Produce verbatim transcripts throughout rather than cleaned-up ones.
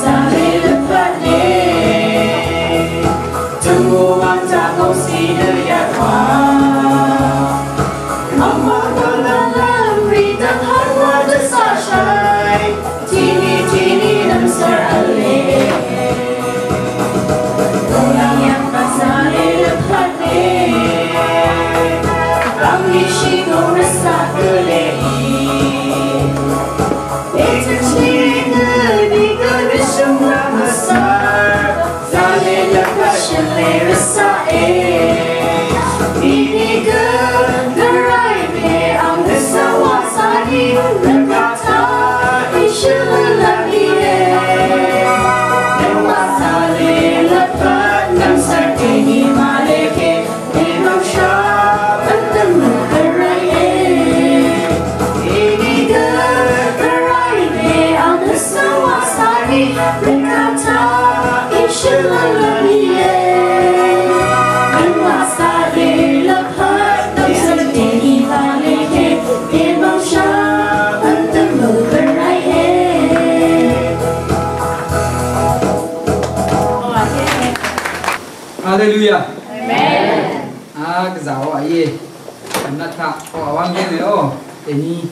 Zalé lvpat ne, tungwang tangong si de yatwa. Mama gala lamri dang harwa de sashai. Tini tini dang sar ale. Golang yang pasale lvpat ne. Bang ishi gong rasa kele. Haleluya. Amen. A gvzà o a íe. Nvt taq o a wang geme o. Dèní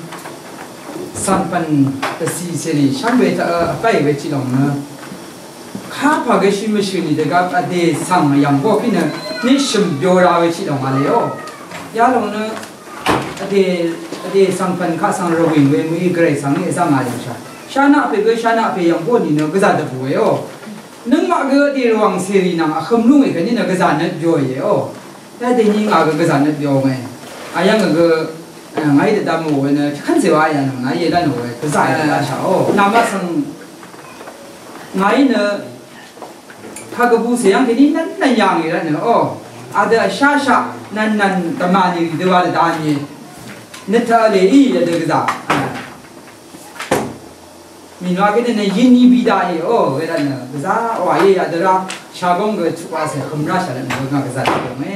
svngpv̀n dvcì cèrì shvngbe taq vpv̀y we tiq lòng nø. Kapà gvshì mvshø̀ nì dvgvp vdè svng yv̀ng bó pí nø. Nì shø̀m byo ra we tiq lòng a le o. Yalòng nø vdè, vdè svngpv̀n kaq svng rvwìng we mø̀í gvray svng í vzv̀ng a yv̀ngshà. Shanaq pè gø shanaq pè yv̀ng bó nì nø gvzà dvbù we o. Nøngmaq gø dèrwàng cèrì nvng vhøm lú ngì kèní nø gvzà nøt byo íe o. Yadèní ngà gø gvzà nøt byo ngì. Ayv́ng gø, e, ngàí dvdvm ò we nø, chvkv́n cè wa yà nvng nàí yedv́n ò we, gvzà yà dvdvshà o. Nà mvsvng ngàí nø, kagvbù cè yv́ng kèní nvn nvn yà ngì rvt nø o. Adø vshashaq nvn nvn dvmà nì rì dø wa dvdvm íe. Nøt taq lè í yadø gvzà. Mìnwa gø nø yini bidaq íe o, wervt nø gvzà wa íe yadø rá shagóng gø tuq wa cè hømrá shà rvt nø gø ngà gvzà dvgø mè.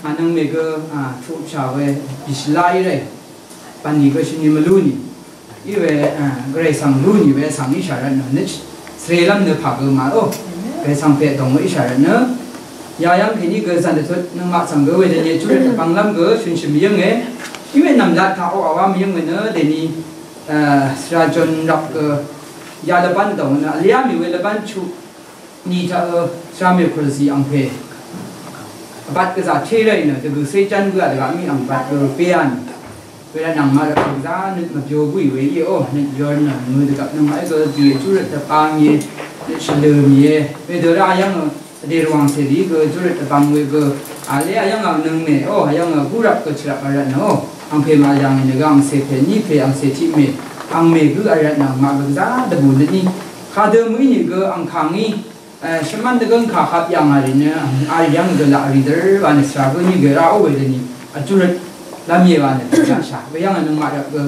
Anøng mè gø, a, tuq shà we bishla í rè. Bv̀nlì gø shvni mvlú nì. Í we, a, gvray svng lú nì we svng í shà rvt nø nø svrelv́m nø pà gø màò. Gvray svng pè dòng we í shà rvt nø. Yayv́ng kèní gø zv̀n dvtut nøngmaq svng gø wedø nyeqjú rvt dvbvnglv́m gø shø̀nshø̀n mvyǿnge. Í we nv̀mlat taq oqà wa mvyǿng we nø dèní Svra John rvp gø ya lvbán dòng nø vlyá mì we lvbán chuq ni taq ø svra mèkùrzi angpè vbat gvzà té rvt nø dvgø̀ cé ján gø dvgaq mì ang vbat gø péan. Wervt nvng màrvp gvzà nøt mvbyo bǿì we íe o nøt yør nø mø dvgvp nøngmaq gø dì vjú rvt dvbang íe nøt shvlø mì íe. Wedø rá yv́ng ø Vdè rvwàng cèrì gø júrøt dvbvng we gø vle vyv́ng vnøng mè o, vyv́ng gúrvp gø chvrvp vrvtnø o. Angpè màyv̀ng nø gø angcè pè ní pè angcè tiq mè angmè gǿ vrvtnø angmaq gø gvzá dvbù nøtní kadø mø̀í nìgø angkàngí, e, shvmv́n dvgǿng kà kap yv̀ng vri nø, vri yv́ng gø laq vri dvr wa nø svra gǿ ní gø rá ó we dvni vjúrøt lv́m íe wa nø dvzaqshà. Weyv́ng nøngmaq rvp gø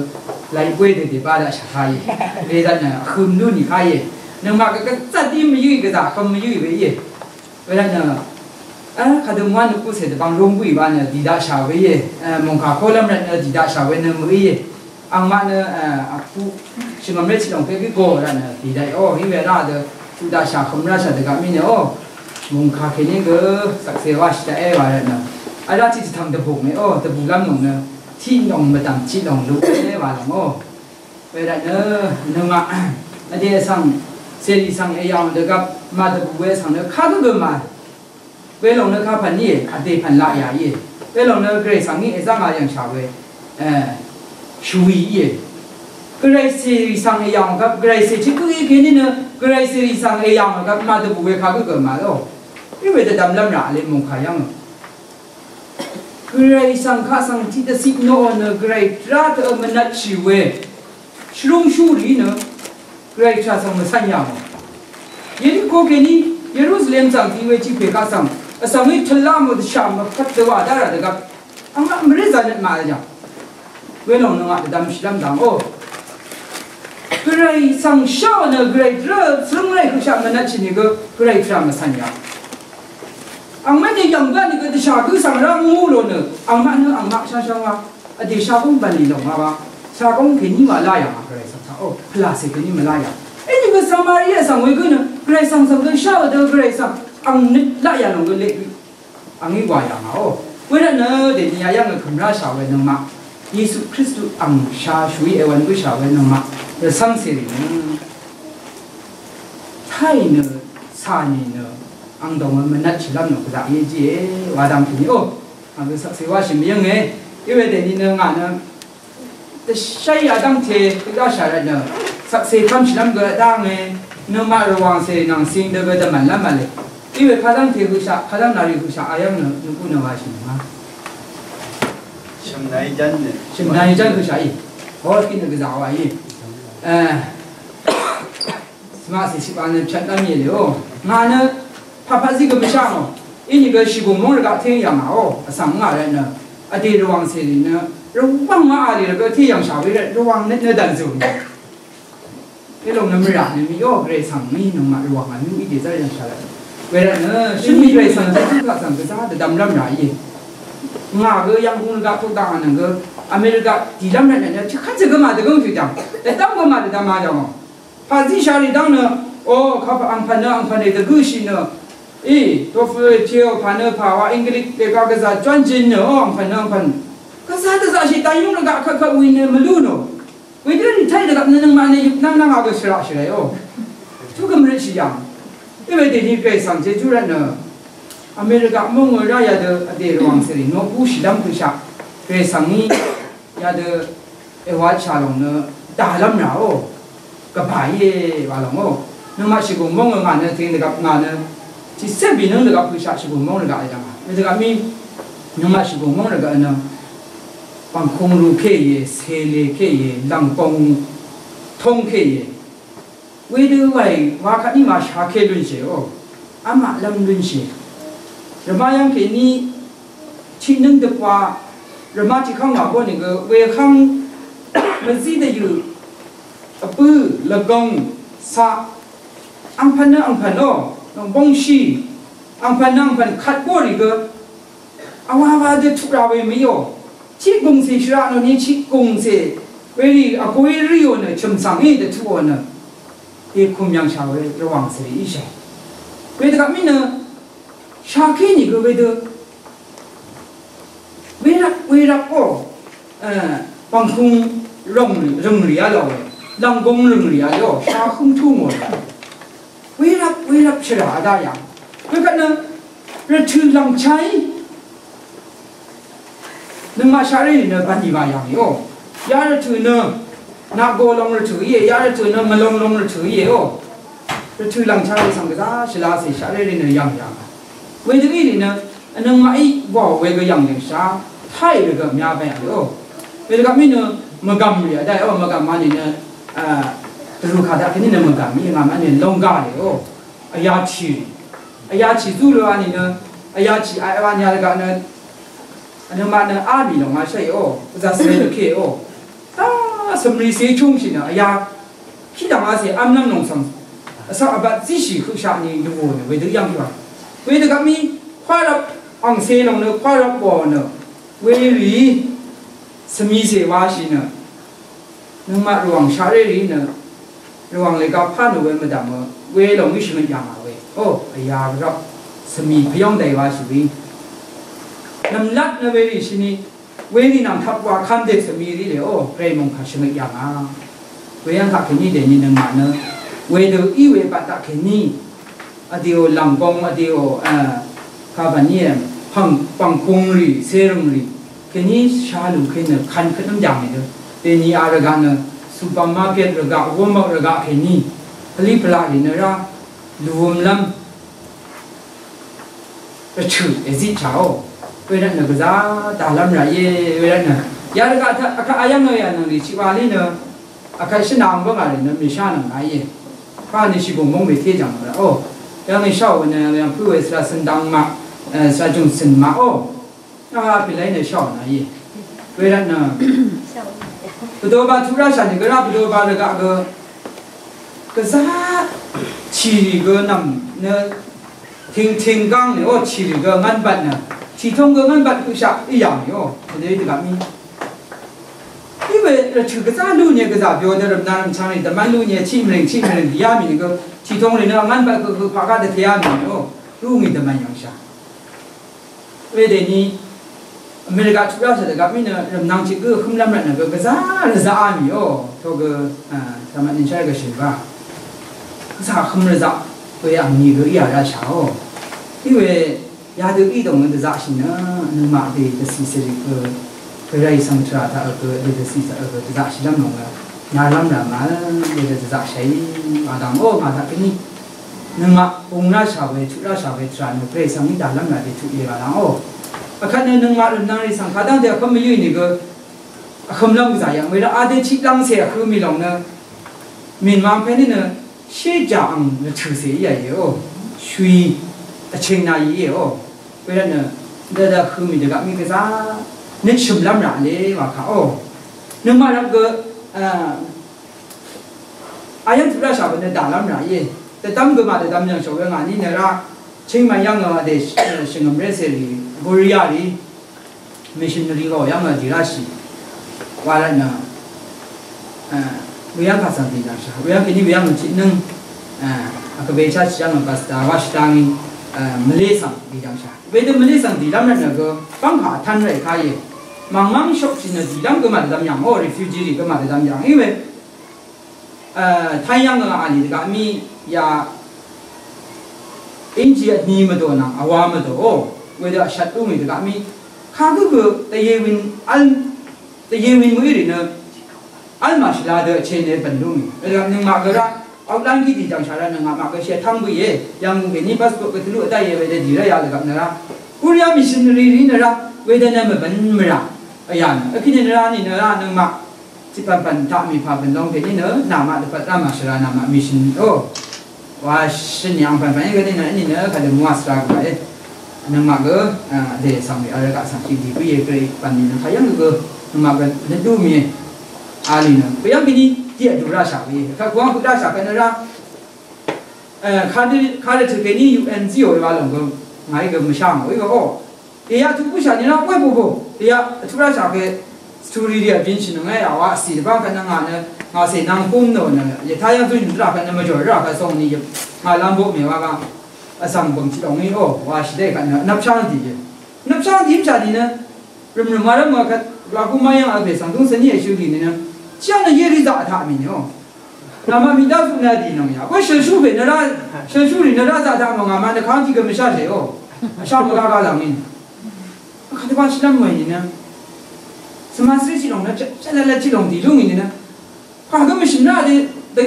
laiq bóy dø dèbá daqshà kà íe. Wedvtnø vhøm lú nì kà íe. Nøngmaq gø gvzá dí mvyǿì gvzà vhøm mvyǿì we íe. Wervtnø, e, kadø mvwán nø kúcè dvbvng lúng bǿì wa nø dì daqshà we íe. E, mòngkà kólv́m rvtnø dì daqshà we nø mø̀í íe. Angmaq nø, e, vpuq shvngø̀mré tiq lòng pè gí go rvtnø dì daqì o. Í we rá dø tuq daqshà vhøm ráshà dvgaq mí nø o. Mòngkà kèní gø shvkse wáshì daqé wa rvtnø. Vrá tiq dvtv̀ng dvbùk mè o, dvbùlv́m lòng nø tiq lòng mvdv̀m tiq lòng luq é wa lòng o. Wervtnø nøngmaq vdè svng cèrì svng èyà òng dvgvp màdvbù we svng nø kagǿ gø mà. Welòng nø kapv̀n íe, vdè pv̀n laq yà íe. Welòng nø gvray svng í èzv́ng a yv̀ngshà we, e, shvwi íe. Gvray cèrì svng èyà òng gvp, gvray cè tiq gǿ í kèní nø gvray cèrì svng èyà òng gvp màdvbù we kagǿ gø mà o. Í we dvdvmlv́m rà vle mòngkà yv́ng ø. Gvray svng kaq svng tiqdvciq noqò nø gvray tvrá tø mvnvtshì we shvrúngshú rì nø gvray tvrà svng mvcv́n yà mò. Yeriko kèní Yerusalem svng tiq we tiq pè kaq svng vsvng í tvlá mò dvshà mvpvt dvwà dá rà dvgvp angmaq mvré zà nøt màvl yà. Welòng nø ngaq dvdvm shìlv́m dang o. Gvray svng shá nø gvray drø svrøng ray høqshaq mvnvtshì nìgø gvray tvrà mvcv̀n yà. Angmvt nø yv̀ng gvt nìgø dvshà gǿ svng rá ngú lò nø angmvt nø angmaq shashang wa. Vdè shagóng bv̀nlì lòng wa wa. Shagóng kèní wa lá yà ngà gvray svng taq o. Pvlàcè kèní mvlá yà. Nìgø Samari vsvng wegø nø Gvray svng svng gø shá vdø Gvray svng ang nøt laq yalòng gø leq. Angí wa yà ngàó. Wervtnø dèni ayv́ng nø kø̀mrá shà we nøngmaq Yesu Kristu ang shà shùí èwvn bǿshà we nøngmaq rvcv́ngcèrì nø táì nø cà nì nø ang dòngø mvnvt shìlv́m nò gvzaq íe jíe wa dang pìní ó. Ang gø shvkse wáshì mvyǿnge. Iwe dèni nø ngà nø dvshá yadv́ngte dvgáshà rvtnø shvkse kv́mshìlv́m gø dángø nøngmaq Rvwàng cè nvng cing dø gø dvmv̀nlv́m v̄le. Iwe kadv́ngte høqshaq kadv́ng nari høqshaq ayv́ng nø nvgú nø washì nøngmaq. Shø̀mnai ján nø. Shø̀mnai ján høqshaq í. Hor kí nø gvzaq wa í. Eh. Svmaqsì shvbà nø pshvt lv́m íe lèò. Ngà nø pàpaqzí gø mvshá ngò. Inìgø shìgùng móng rvgaq té yv̀ngà ó. Vsvng ngà rvtnø vdè Rvwàng cèrì nø Rvwàng ngà àlì rvgaq té yv̀ngshà we rvt Rvwàng nø nø dv̀nzùr nø. Elòng nø mvrà nø mì ó Gvray svng mì nøngmaq Rvwàng vní í dèzv́r yv̀ngshà rvt. Wervtnø shø̀n mì Gvray svng jv́n taq svng gvzá dvdvm lv́m rà íe. Ngà gø yv̀nggùng rvgaq taq dv̀ng nø gø America dìlv́m rvtnø nø chvkv́n cè gø mà dvgǿng tø̀ jv̀ng. Dvdvm gø mà dvdvm a jv̀ngò. Pàzí sharì dv́ng nø, o, kapà angpv̀n nø angpv̀n è dvgǿshì nø, í, tofø teo pà nø pà wa English lèga gvzà jwán jin nø, o, angpv̀n nø angpv̀n. Gvzà dvzaqshì dayúng rvgaq kvtkvt wì nø mvlú nò. Wedø rì taq dvgvp nø nøngmaq nø yøp nv́ng nv́ng a gø shvraq shvraq o. Tugø mvrøtshì yv̀ng. Iwe dèni Gvray svng jejú rvtnø. America mongø rá yadø vdè Rvwàng cèrì nò búshì dv́m gøshaq. Gvray svng ngí yadø èwatshà lòng nø dàlv́m ràó. Gvbà íe wa lòng ó. Nøngmaq shvgùng móng nø ngà nø teng dvgvp ngà nø tiqcé bìnøng dvgvp høqshaq shvgùng móng dvgvp dvgvp ngà. Dvgvp mí nøngmaq shvgùng móng dvgvp nø Bv̀ngkung ru kéìe, cèlè kéìe, lv̀nggong tóng kéìe. Wedø wàì wa kvtní màshake lúnshìò. Vmaqlv́m lúnshì. Rvmá yv́ng kèní tiqnǿng dvpwa rvmá tiqkv́ng wà bó nìgø wekv́ng mvzí dvyø̀ vbǿ lvgong caq angpv̀n nø angpv̀n ó nòngbóngshì angpv̀n nø angpv̀n kvt bórì gø Awa wa dø tuq ra we mø yo. Tiq gùngcè shvraq nò ni tiq gùngcè. Werì vgoi rì yo nø chø̀m svng í dø tuq ò nø. Dèkùm yv̀ngshà we Rvwàng cèrì íshà. Wedø gaq mí nø shakí nìgø wedø. Wervp wervp ó. Eh, Bv̀ngkung rø̀ngrì, rø̀ngrì á lò we. Lv̀nggong rø̀ngrì á lò. Shahǿng túng ò. Wervp wervp shvrà vdá yà. Wekvt nø rvtø̀ lv̀ngchá í. Nøngmaq shaqré nø bv̀nlì bà yà mì ó. Ya rvtø̀ nø naqgo long rvtø̀ íe, ya rvtø̀ nø mvlong long rvtø̀ íe ó. Rvtø̀ lv̀ngchá í svng gvzá shvlacè shaqré rì nø yv̀ng yà. Wedø í rì nø Vnøngmaqí bò we gø yv̀nglø̀ngshà táì we gø mya bv̀n yà lò. Wedø gvmí nø mvgv̀m rì vdá yà, o, mvgv̀m wa nìnø, a, dvrù kà daq kèní nø mvgv̀m í ngà mvnø lónggá rì, o, vyachì rì. Vyachì zú lò wa nìnø, vyachì a wa nìyà dvgaq nø, vnøngmaq nø á mì lòng wa shá yà, o, vzà svng dvké, o. Tá svmrì sè chungshì nø, vya Kí dv̀ng a cè v́mlv́m lòng svng vsvng vbat zíshì høqshaq ni dvgò nø wedø yv́ng kí wa. Wedø gvp mí kwárvp angcè lòng nø kwárvp wà nø werì svmì cè washì nø nøngmaq Rvwàng shaqré rì nø Rvwàng lèga pá nø we mvdv̀m we lòng í shvngøt yà ngà we. O, vyà rvp svmì pvyóng dèì washì we. Nv̀mlat nø werì shvni Werì nvng tvp wa kv́mdè svmi rì lè, o, gvray mòngkà shvngøt yà ngà. Weyv́ng taqkèní dèní nøngmaq nø wedø í we baq taqkèní vdìò lv̀nggong vdìò, e, kavní, e, pv̀ng, pv̀ngkung rì, serø̀ng rì kèní shalù kèní nø kvn kvtnv́m jàngì dø. Dèní a rvgaq nø supermarket rvgaq, Walmart rvgaq kèní pvlí pvlaq rì nø rá lùvmlv́m Rvchø̀ èzitshàò. Wervtnø gvzá dàlv́m rà íe, wervtnø. Yarvgaq taq, akvt ayv́ng nø yà nvng rì chiqwa lí nø. Akvt shvnà ong bǿngà rì nø mèshá nvng rà íe. Kà nø shìgùng móng mèté jv̀ng rà ó. Yv́ng nø sháò nø yv́ng pǿ we svra cø̀n dang maq, e, svra jùngcø̀n maq ó. Yv́ng a pè lái nø sháò nà íe. Wervtnø. Bvdobà tuq ráshà nìgø rá bvdobà rvgaq gø. Gvzá chìrì gø nv̀m nø Tìngtìng gáng nì, o, chìrì gø ngv́nbat nø. Chìtong gø ngv́nbat høqshaq í yà mì, o. Tø̀dø í dvgvp mí. Í we rvtø̀ gvzá lú nìe gvzà byo nø rvmnang rvmchvng rì dvmvn lú nìe chiq mvrìng chiq mvrìng dìá mì nìgø tìtong rì nø ngv́n bvt gø gø paqgá dvteyá mì nìò. Lú ngì dvmvn yv̀ngshà. Wedèní America tuq ráshà dvgvp mí nø rvmnang tiq gø hǿmlv́m rvtnø gø gvzá rvzaqá mìò. Togø, a, tàmvt nìnshá gø shø̀n bá. Gvzá hǿm rvzaq we angni gø íà ráshàò. Iwe yadø í dòng nø dvzaqshì nø nøngmaq dè dvcì cèrì gø Gvray svng tvrà taq gø dè dvcì taq gø dvzaqshìlv́m lòng nø nalv́m rà màvl dè dvzaqshàí. Adv̀ngò ngà taq kèní nøngmaq ung ráshà we tuq ráshà we tvrà nø Gvray svng í dàlv́m rà dè tuq íe wa lv́ngò. Vkvt nø nøngmaq rv̀mnvng rì svng kadv́ngte vkv́m mvyǿì nìgø vhømlv́m gvzà yv̀ng we rá adø tiq lv́ngcè vhø mì lòng nø mìnmang pè ní nø shé jà ang rvtø̀cè í yà íe ó. Shvwi vching na í íe ó. Wervtnø dvdvhø mì dvgaq mí gvzá nø shø̀mlv́m raq le wa kaq ó. Nøngmaq rvp gø, a, ayv́ng tuq rashà bø nø dàlv́m raq íe. Dvdv́m gø mà dvdvm yv̀ngshò we ngà ní nø rá Chingmv̀n yv́ngø vdè shvngø̀m ré cèrì Korea rì missionary gø yv́ngø dì ráshì. Wa rvtnø, a, weyv́ng kaq svng dì dv̀ngshà. Weyv́ng kèní weyv́ng tiq nǿng, a, vkvbe chá shì yv́ngø pastor wa shvdangí, a, mvlé svng dì dv̀ngshà. Wedø mvlé svng dìlv́m rvtnø gø bv́ngkà vtv́n rèká íe. Màngmv́ng shokshì nø dìlv́m gø màdvdvm yv̀ngò, refugee rì gø màdvdvm yv̀ng í we. E, Tayv́ng gø a lì dvgaq mí ya inchi vtni mvdò nvng vwa mvdò ó. Wedø vshvt lú mì dvgaq mí kagǿ gø dvyewin vl, dvyewin mø̀í rì nø vl màshvla dø vchē nø bv̀n lú mì. Wedø nøngmaq gø rá outline gí dì jv̀ngshà rá nøngmaq maq gø shè tv́ng bǿìe. Yv̀nggùn kèní passport gø tvlú vdáìe wedø dì rá ya dvgvp nø rá Korea missionary rì nø rá wedø nø mvbv̀n mvrà. Vyà nø vkíní nø rá nìnø rá nøngmaq Tiq pv̀npv̀n taq mì pà bø̀n long kèní nø, namaq dvpvt rá màshvra namaq mission, o. Wa shø̀n yàng pv̀npv̀n í gø nìnø, nìnø, kadø mwa svra gø e. Nøngmaq gø, a, dè svng we, a, rvgaq svng tiq dì gø ye gø, pv̀n nìnø, kayv́ng gø, nøngmaq gø, nø dú mì e. A lì nø, gø yv́ng kèní, tiq dù rashaq we. Ka kuang gø rashaq gø nø rá, e, kadø, kadø tø kèní U N C O wa lòng gø, ngàí gø mvshá ngò í gø, o. Dèyaq tuq bǿshà nìnà bóy bòbò. Dèyaq tuq ráshà ke story dèyaq bínshì nø ngà yà wa sì dvbáng kvt nø ngà nø ngà cè nvng kúm nò nø yvtá yv́ng zúnshì dvrà kvt nø mvjòr rà kvt song nì yøp ngà lam bok mèwá gá. Vsvng bø̀ng tiq lòng í o wa shì dé kvt nø nvpsháng dì yøp. Nvpsháng dì mvshà nì nø rø̀mrø̀m wa rv́m wa kvt wa kú má yv́ng vpè svng dúng svní èshø rì nì nø. Chiá nø yé rí zaq taq mì nì o. Ngàmaq mìdá zuq nø dì nvng yà. Bø shø̀nshú bè nø rá, shø̀nshú rì nø rá zaq daq mò ngàmaq nø kàngtì gø mvshá zhèò. Vshá mvgá gá lv̀ng í. Vkàtø bá shvlv́m mòì nìnø. Svmasrí tiq lòng nø, shvlvlvl tiq lòng dì lú ngì nìnø. Pà gø mvshø̀n rá dø, dø,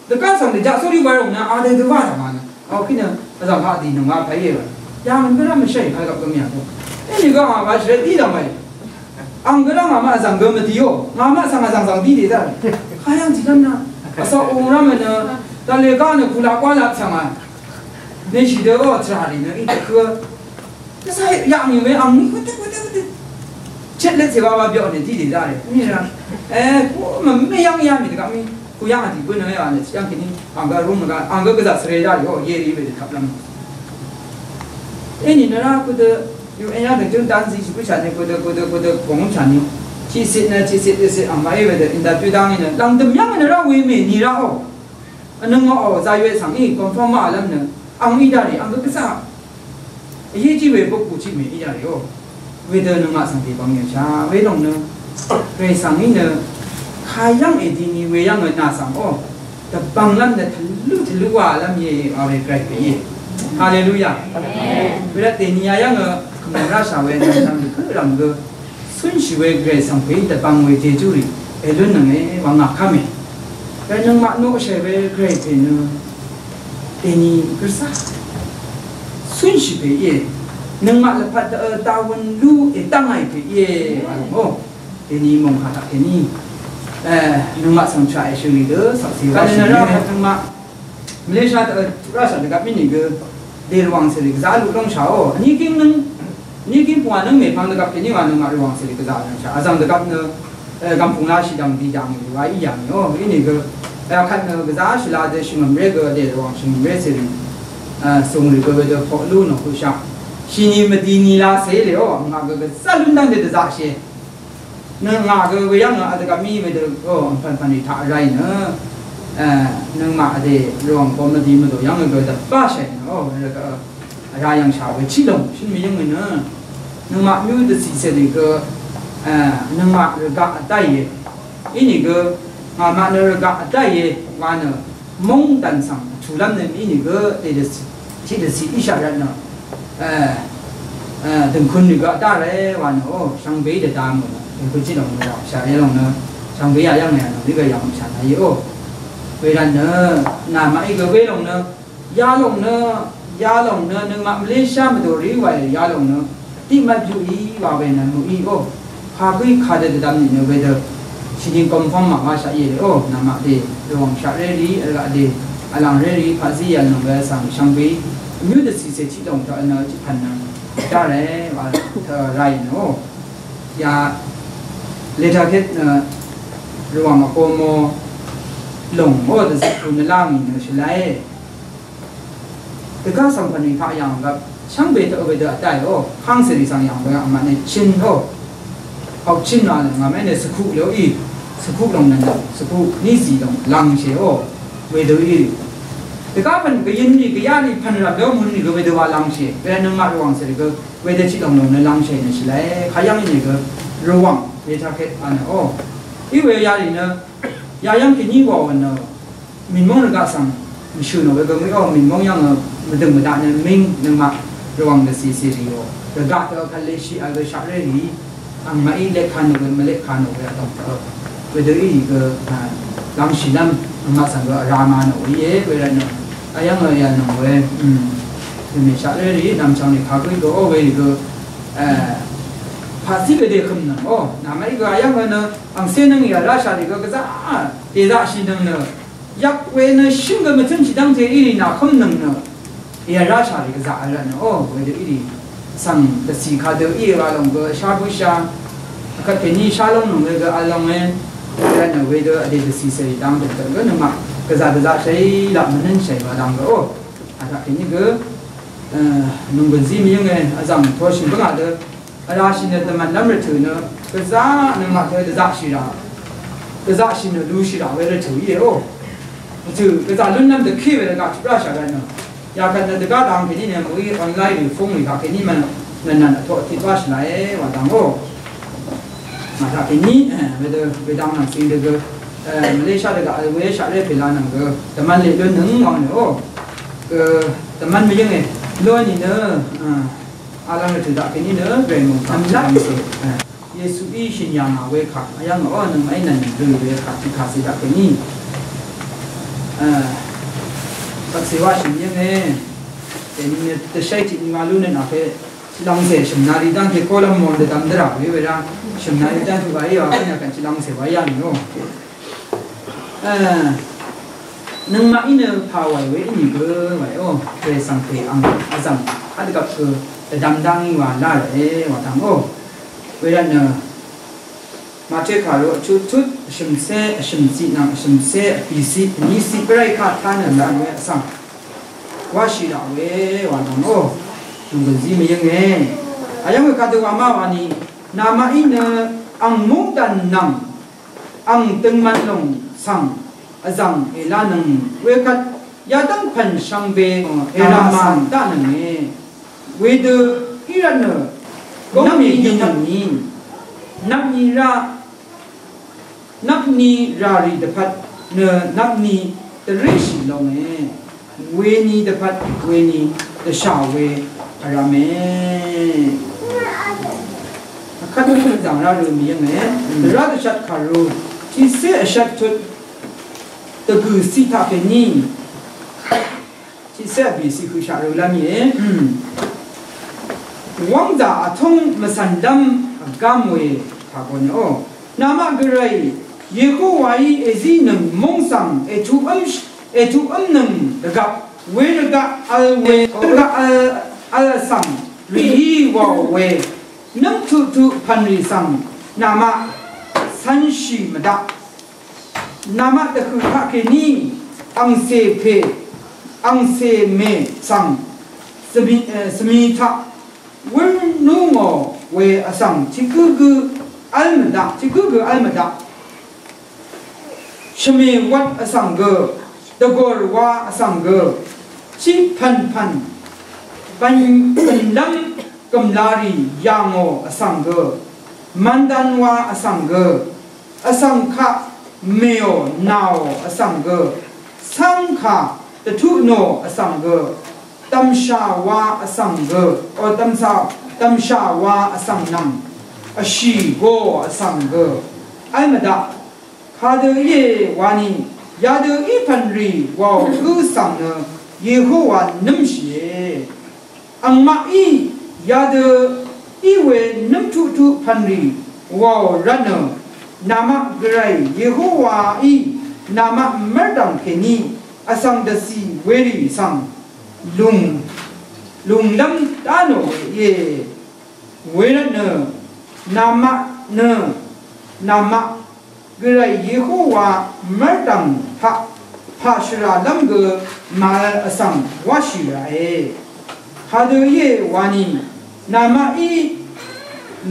dvgá svng dvjaq sórí wa ròng nø, a dø dø wá taq ma nø. Ao kí nø, vzv̀ng haq dì nvng wa pàí è wa. Yà mvn gø rá mvshá ì pà gvp gø mì yà gø. Ínìgø ngà wa shvrvt dí dv̀ng wa è. Ang gø rá ngàmaq vzv̀ng gø mvdìò, ngàmaq svng vzv̀ng svng dí dèdv́. Kayv́ng tiqlv́m na. Vsvng ung rv́m nø, dvlè gá nø kulaq kwálap svng a. Neshì dø ó tvrà rì nø í dvkø. Dvzá yaq ngì we ang ní kutø kutø kutø. Chet let cè wa wa byaq nø dí dèdv́ rì. Ní rá. E, kú mvmé yv́ng yá mì dvgaq mì. Kuyang a dì bǿ nø yà nø yv́ng kèní ang gø rúng nø gø ang gø gvzà svre dá yò yé rì we dvkvp lv́m. Ínì nø rá kudø yu en yá dø̀ng jǿng dán zí shì bǿ shà nø kudø kudø kudø bòngǿm shà nø. Tiqcit nø tiqcit tiqcit ang màí we dø interview dá ngí nø lv̀ngdø̀m yv́ng nø rá we mè nì rá ò. Vnøng mò ò zayø we svng í confirm má vlv́m nø ang í dá rì ang gø gvzà. Vjí jí we bok bù tiq mè í yà rì ó. Wedø nøngmaq svng dèbvng yà shà we lòng nø. Gvray svng í nø. Kayv́ng èdini we yv́ng nø nà svng ó. Dvbvng lv́m nø tvlú tvlú wà lv́m ye wa we Gvray pè íe. Haleluya. Amen. Wedø dèni yà yv́ng nø. Kvmvng rashà we nø svng dvkø rv̀m gø. Cúnshì we Gvray svng pè í dvbvng we Jejú rì èlún nønge wa ngà ká mè. Gvray nøngmaq noqshì we Gvray pè nø dèni gvzá cúnshì pè íe. Nøngmaq lvpat daqø dawøn lú èdv́ngàì pè íe wa lòng ó. Dèni mòngkà taq dèni, e, nøngmaq svng tvrà èshø̀ rì dø saqsì wa shì nøngmaq Malaysia taq, e, tuq rashà dvgvp mí nìgø dè rvwàng cèrì gvzá luq lóngshàò. Vní gíng nøng, vní gíng pungwà nøng mèpvng dvgvp kèní wa nøngmaq rvwàng cèrì gvzá lóngshà. Vzv̀ng dvgvp nø, e, gv̀mpung lashì dv̀ng dì jàngì wa í yàngì ó. Vní nìgø, e, akvt nø gvzá shvla dø shvngø̀m ré gø dè rvwàng shvngø̀m ré cèrì, e, sùng rì gø wedø poq lú nò høqshaq. Shìnì mvdì nì lacè lèò. Ngà gø gvzá lún dv́ngte dvzaqshìe. Nø ngà gø we yv́ng nø vdvgvp mí wedø o vpv̀npv̀n rì taq vray nø, e, nøngmaq vdè rvwàng gø mvdi mvdò yv́ng gø dvbá shàì nø o, rvgø vrá yv̀ngshà we chiq lòng shø̀n mvyǿng nø, nøngmaq mvyú dvcìcè rì gø, e, nøngmaq rvgaq vdáìe. Inìgø ngàmaq nø rvgaq vdáìe wa nø, mungdàn svng vtùlv́m nø mí nìgø dèdè tiqdvcì íshaq rvtnø, e, e, dø̀ngkun nìgø vdá ré wa nø, o, shvngbeí dvda mø̀nø dø̀ngkun tiq lòng nø yàòshà yalòng nø shvngbeí yà yv́ng nø yà nø nìgø yàòshà nà íe, o. Wervtnø nàmaqí gø welòng nø yalòng nø, yalòng nø nøngmaq Malaysia mvdòrì wa yalòng nø tiq mvt juqí wa we nø mø̀í, o. Kagǿí kadø dvdvm nìnø wedø shìnìng gomfv́ng màwáshaq íe, o. Namaq dè rvwàng shaqré rì, rvgaq dè vlàngré rì, paqzí yv̀lnøng we svng shvngbeí vmyú dvcìcè tiq lòng taq nø tiq pv̀n nø dárè wa taq ráì nø, o. Ya leta ket nø rvwàng vkomo lòng, o, dvzø̀kù nvlá ngì nø shvlaé. Dvgá svng pv̀nrì taq yàng gvp shvngbe taq wedø vtá, o, kangcèrì svng yàng we vmvt nø chin, o. Hok chin wa nø ngàmé nø svkuq lò í, svkuq lòng nø nø svkuq nízì lòng lvngshì, o. Wedø í. Dvgá pv̀n gvyønrì gvyarì pv̀nrvp lò mø̀nrì gø wedø wa lvngshì. Wervt nøngmaq rvwàng cèrì gø wedø tiq lòng lòng nø lvngshì nø shvlaé. Kayv́ng í nìgø rvwàng wetaqet wa nø, o. Í we yarì nø yayv́ng kèní wa nø mìnmóng rvgaq svng mvshø̀ nò we gø mø̀í, o, mìnmóng yv́ng, ø, mvdø̀ng mvdaq nø ming nøngmaq rvwàng dvcìcè rì, o. Rvgaq tø kvle shì vl gø shaqré rì. Angmaqí leq ka nò we mvleq ka nò we vdòng tø wedø í gø, a, lvngshìlv́m angmaq svng gø vrá ma nò we íe, wervtnø. Ayv́ng, ø, yv̀lnøng we, mm, dø̀mè shaqré rì, nv̀mchv̀ng rì kagǿí gø, o, werì gø, e, paqzí gø dèkø̀m nøng, o, namaqí gø ayv́ng, ø, nø, angcé nøng yà ráshà rì gø gvzá, dèzaqshì nøng nø, Yak we nø shø̀n gø mvtønshì dv́ngte í rì nàkǿm nøng nø. Yà ráshà rì gvzaq vl rvtnø, o, wedø í rì. Svng dvcì kadø í wa lòng gø shá bǿshá. Vkvt kèní shá lóng nøng we gø vl lòng we. Rvtnø wedø vdè dvcì cèrì dang dø gø nøngmaq gvzaq dvzaq shèí laq mvnøn shèí wa dang gø, o. Vkvt kèní gø, e, nònggùn zí mvyǿng we vzv̀ng toshì bǿngà dø. Vrashì nø dvmv̀nlv́m rvtø̀ nø gvzá nø màtø dvzaqshì rà. Dvzaqshì nø lushì rà we rvtø̀ íe, o. Rvtø̀ gvzà lúnlv́m dvkí we rvgaq tø ráshà rvt nø. Yakvt nø dvgá dang kèní nø mø̀í online rì fúng rì gaq kèní mvnv̀n vtoq tiq báshì làe wa dang, o. Màtaq kèní, e, wedø wedang nvng cing dø gø, e, Malaysia dvgaq we shaqré pèla nvng gø dvmv́n leq lún nøng wang nø, o. Gø dvmv́n mvyǿnge. Lónì nø, e, Vlv́ng rvtø̀ daq kèní nø Gvray mòngkà vlv́ngcè. Yesuí shø̀n yà ngà we kà. Vyv́ng nø, o, nøngmaqí nv̀n rø̀ we kà tiqkàcè daq kèní. Vkvt cè wa shø̀n yv́nge. Dèní nø dvshv́y tiqni wa lú nø nà ke. Tiqlv́ngcè shø̀m nari dv́ngte kólv́m mò dvdvm dvrà we we rá. Shø̀m nari dv́ngte wa í wa kèní vkvt tiqlv́ngcè wa yà nìó. E, nøngmaqí nø pà wàì we í nìgø wàì ó, we svng pè ang vzv̀ng, vdvgvp gø, dvdvm dv́ngí wa lá ròe, wa dv̀ng ó. Wervtnø, Màte kàru vtut tut, vshø̀mcé, vshø̀mciq nvng vshø̀mcé, vbìciq, vníciq, bvray kaq tánø nvng we vsvng. Wáshì daq we, wa dv̀ng ó. Nònggùn zí mvyǿnge. Vyv́ng we kadø wa má wa ni, namaqí nø, ang mungdàn nvng, ang døngman lòng svng vzv̀ng èlánøng wekvt yadv́ng pv̀n shvngbe èlv́ng daqnønge. Wedø í rvtnø góng mègì nvng ni nvpni rá nvpni ràrì dvpvt nø nvpni dvréshì longe. Weni dvpvt weni dvshà we vrvme. Vkvt vkvt zàng rá rø mvyǿnge. Dvrá dvshat kàru tiqcé vshat tut dvgø̀ ciq taq kèní tiqcé vbì ciq høqshaq rø lv́m íe. Wv́ngzà vtóng mvcv̀nlv́m vgám we taq gønø. Namaq gvray Yehowaí èzínøng móng svng ètuqv́m, ètuqv́mnøng dvgvp wervgaq vl we, wervgaq vl, vl vsvng rìí wàò we nǿng tuqtuq pv̀nrì svng namaq cv̄nshì mvdaq. Namaq dvhø̀ taqkèní angcè pè, angcè mè svng svmi, e, svmi taq wúr nú ngò we vsvng tiq gǿgǿ Vl mvdaq, tiq gǿ gø vl mvdaq. Shvmè wvt vsvng gø, dvgor wa vsvng gø, tiq pv̀npv̀n, bv̀n, bv̀nlv́m gø̀mlarì yà ngò vsvng gø, mvndan wa vsvng gø, vsvng kaq mèò nàò vsvng gø, cv́ng kà dvtuq nò vsvng gø, dv̀mshà wa vsvng gø, o, dv̀mshà, dv̀mshà wa vsvng nvng, vshì go vsvng gø, vl mvdaq, kadø íe wani, yadø í pv̀n rì wàò gǿ svng nø, Yehowa nǿmshìe. Angmaqí yadø í we nǿmtuqtuq pv̀nrì wàò rvtnø, namaq gvray Yehowaí namaq mv́rdv̀ng kèní vsvng dvcì werì svng lùng, lùnglv́m dá nò we íe. Wervtnø, namaq nø, namaq gvray Yehowa mv́rdv̀ng taq pà shvràlv́m gø màvl vsvng wáshì ràe. Kadø íe wani, namaqí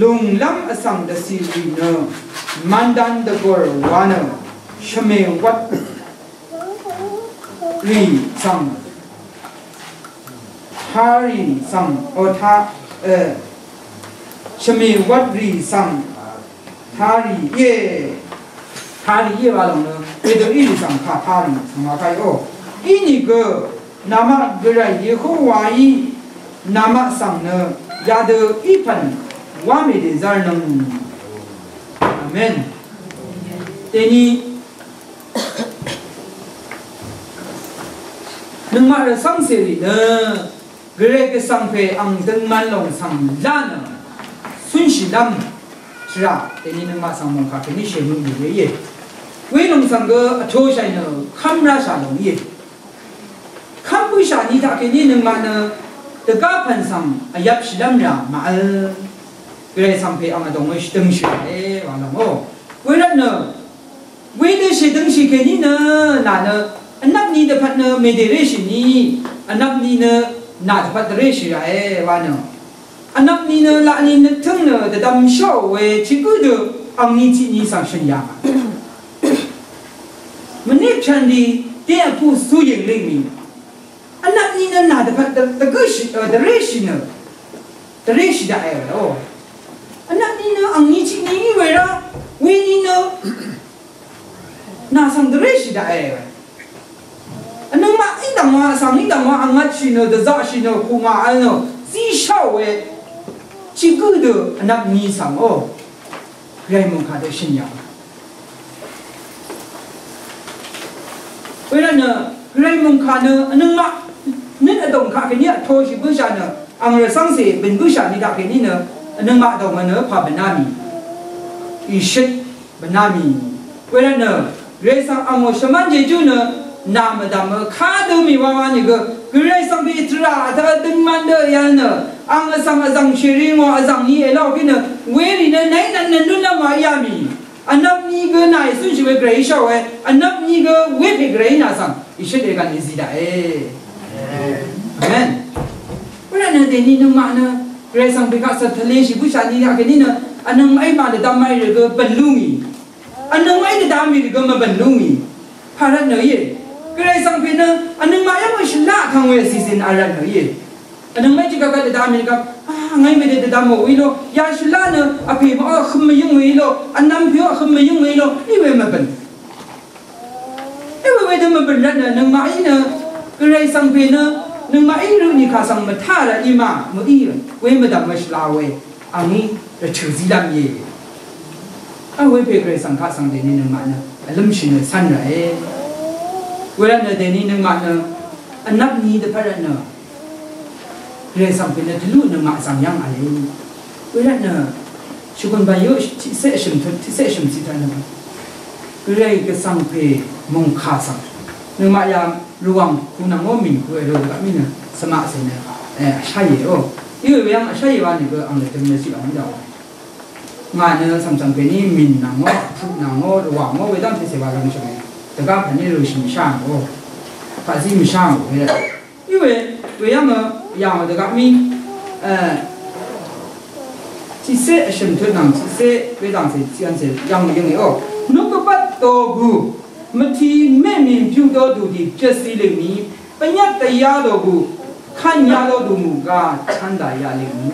lùnglv́m vsvng dvcìrì nø, mvndan dvgòr wa nø, shvmè wvt rì svng, tarì svng, o, ta, e, shvmè wvt rì svng, tarì íe, tarì íe wa lòng nø, wedø í rì svng kà tarì svng wa kà íò. Inìgø, namaq gvray Yehowaí, namaq svng nø, yadø í pv̀n, wá mèdèzv́rnøng. Amen. Dèni, nøngmaq rvcv́ngcèrì nø, gvray gvsvng pè ang døngman lòng svng lá nø, cúnshìlv́m, shvrà, dèni nøngmaq svng mòngkà kèní shèmø mì we íe. Welòng svng gø vtōshàì nø, kv́m ráshà lòng íe. Kv́m bǿshà ni taq kèní nøngmaq nø, dvgá pv̀n svng vyvpshìlv́m rà màvl. Gvray svng pè ang vdòngø shvdøngshì ràe wa lòng ó. Wervtnø, wedø shèdøngshì kèní nø, nà nø, vnvp ni dvpvt nø mèdèréshì ni, vnvp ni nø, nà dvpvt dvréshì ràe wa nø. Vnvp ni nø, laq ni nø tǿng nø, dvdvm shóò we, tiq gǿ dø, angni tiq ni svng shø̀n yà ngà. Mvnip chv̀n dì, dé vpú sú yìng lìng mì. Vnvp ni nø nà dvpvt dv-, dvgǿshì, ø, dvréshì nø. Dvréshì daqe we, o. Vnvp ni nø angni tiq ni í we rá, we ni nø nà svng dvréshì daqe we. Vnøngmaq í dv̀ngwa, vsvng í dv̀ngwa, angvtshì nø, dvzaqshì nø, kùngà vl nø, zísháò we. Tiq gǿ dø, vnvp ni svng, o. Gvray mòngkà dø shø̀n yà. Wervtnø, gvray mòngkà nø, vnøngmaq, nøt vdòng kaq kèní vtoshì bǿshà nø, ang rvcv́ngcè bø̀n bǿshà ni taq kèní nø, vnøngmaq vdòng nø, pà bv̀ná mì. Ìshøt bv̀ná mì. Wervtnø, gvray svng angò shvmv́n jejú nø, nà mvdv̀mø, kadø mì wawa nìgø, gvray svng bì tvrà, vtø døngman dø yvl nø, ang vsvng vzv̀ng shèri ngò vzv̀ng ni èlá òpí nø, werì nø, nàí nvn nvn lúnlv́m wa íá mì. Vnvp ni gø nà ècúnshì we gvray í sháò we, vnvp ni gø wepè gvray í nà svng, ìshøt ègv̀n èzì daqe. Amen. Wervtnø dèni nøngmaq nø, gvray svng bì kaq svt tvleshì bǿshà ni yaq kèní nø, vnøngmaqí màdvdvm màì rì gø bv̀n lú ngì. Vnøngmaqí dvdvm mì rì gø mvbv̀n lú ngì. Pàrvtnø íe. Gvray svng pè nø, vnøngmaq yv́ng shvlá vtvng we vcìcìn v̄l rvtnø íe. Vnøngmaq tiq gvgvt dvdvm mì gvp, a, ngàí mèdè dvdvm mò we í ló, ya shvlá nø, vpè mò, vhøm mvyǿng we í ló, vnvm pè ó vhøm mvyǿng we í ló, í we mvbø̀n. Í we wedø mvbø̀n rvtnø, nøngmaqí nø, gvray svng pè nø, nøngmaqí rø nìkà svng mvtá rvt í ma, mø̀í, we mvdv̀m mvshvla we. Angí rvtø̀ zílv́m íe. Á wepè gvray svng kaq svng dèni nøngmaq nø vlǿmshì nø cv́n ràe. Wervtnø dèni nøngmaq nø vnvp ni dvpvt rvtnø gvray svng pè nø tvlú nøngmaq svng yv́ng v̄le. Wervtnø shvgùn bàyó tiqcé vshø̀m tut tiqcé vshø̀m ciq taq nø gvray gvsvng pè mòngkà svng nøngmaq yà Rvwàng ku nvng ó mìn ku èrø dvgaq mí nø svmaq cè nø, e, vsháyè ó. Í we weyv́ng vsháyè wa nìgø ang nø døm nø zìq ang í daq wa. Ngà nø cv̀mcv̀m kèní mìn nvng ó, tuq nvng ó, rvwàng ó, wedv́ng tecè wa lvngshø̀m e. Dvgá pv̀n í rø̀shì mvshá ngò ó. Paqzí mvshá ngò we. Í we, weyv́ng ø, yà ngò dvgaq mí, e, Tiqsé vshø̀m tøt nvng tiqsé wedv̀ngcè tiqvncè yv̀ng yv̀ng èó. Nukvbvt dògù mvtì mèmì byudø dùdì jvcì lèmì, pvnyvt dvyá dògù kv́n yá dòdù mùgà chv́n dà yà lèmì.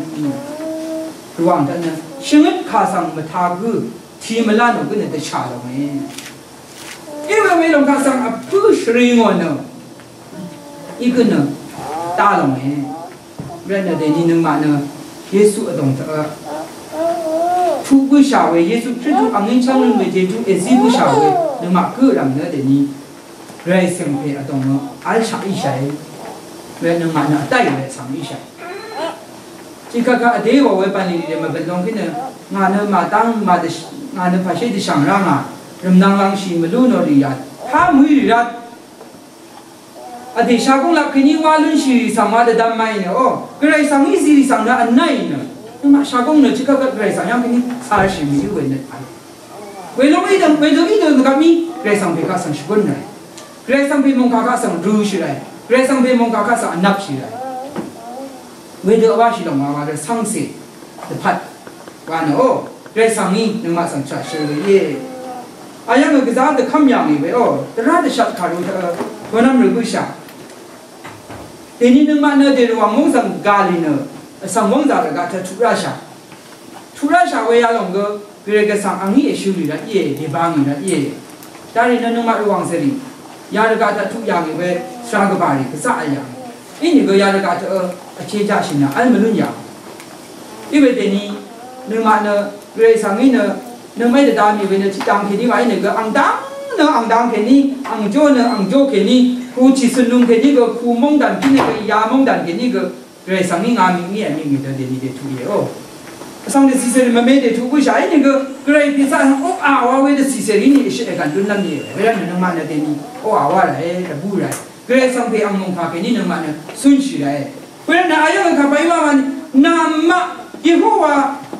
Rvwàng dvt nø shvngøt kà svng mvtā gǿ tì mvlá nò gǿ nø dvshà lòngè. Iwe welòng kaq svng vpǿ shvri ngò nø, í gǿ nø dá lòngè. Rvt nø dèni nøngmaq nø Yesu vdòng tø tuq bǿshà we, Yesu Kristu angí chv́ng lún we jejú èzí bǿshà we nøngmaq gǿ rv̀m nø dèni Gvray svng pè vdòng nø v́lshaq íshàe. Rvt nøngmaq nø vdáì we svng íshàe. Tiqkvt kaq vdé wà we bv̀nlì rì mvbø̀n long kí nø ngà nø màdv́ng màdvsh-, ngà nø pàshé dvshv̀ng rá ngà, rv̀mnvng langshì mvlú nò rì yà, há mø̀í rì rvt. Vdè shagóng lap kèní wá lúnshì rì svng wá dvdvm maì nø, o, Gvray svng í zì rì svng nø vnáì nø. Nøngmaq shagóng nø tiqkvt kvt Gvray svng yv́ng kèní cārshì mìí we nø tàì. Welóng í dø, wedø í dø nø gvp mí Gvray svng pè kaq svng shvgún ràì. Gvray svng pè mòngkà kaq svng rø̄shì ràì. Gvray svng pè mòngkà kaq svng vnvpshì ràì. Wedø vwáshì lòng wa wa rvcv́ngcè dvpvt wa nø o, Gvray svng í nøngmaq svng chaqshø we íe. Ayv́ng gvzá dvkv́m yà ngì we o, dvrá dvshat kàru tø, turnv́m rø bǿshà. Dèni nøngmaq nø dèrvwàng móng svng gà lì nø, vsvng móng zà rvgaq tø tuq ráshà. Tuq ráshà we yalòng gø, Gvray gvsvng angí èshø rì rvt íe, dèba ngì rvt íe. Darì nø nøngmaq rvwàng zèrì, yarvgaq taq tuq yà ngì we, svra gvbà rì gvzaq vl yà ngì. Inìgø yarvgaq taq, ø, vché jaqshì nø v́l mvlún yà. Iwe dèni, nøngmaq nø, Gvray svng í nø, nøngmaqí dvda mì we nø, tiqdang kèní wa í nø gø, angdang nø, angdang kèní, angjó nø, angjó kèní, ku tìcø̀n lung kèní gø, ku móngdàn kèní gø, ya móngdàn kèní gø, Gvray svng í ngà mì ngí èmì ngì dø dèni dètuq íe o. Vsvng dvcìcèrì mvme dètuq bǿshà í nìgø Gvray pè caq svng oqà wa we dvcìcèrì í nì èshøt ègv̀n dúnlv́m íe. Wervt nø nøngmaq nø dèni oqà wa ràe, dvbù ràe. Gvray svng pè ang mòngkà kèní nøngmaq nø cúnshì ràe. Wervt nø ayv́ng vkàpà í wa wa nì, namaq Yehowa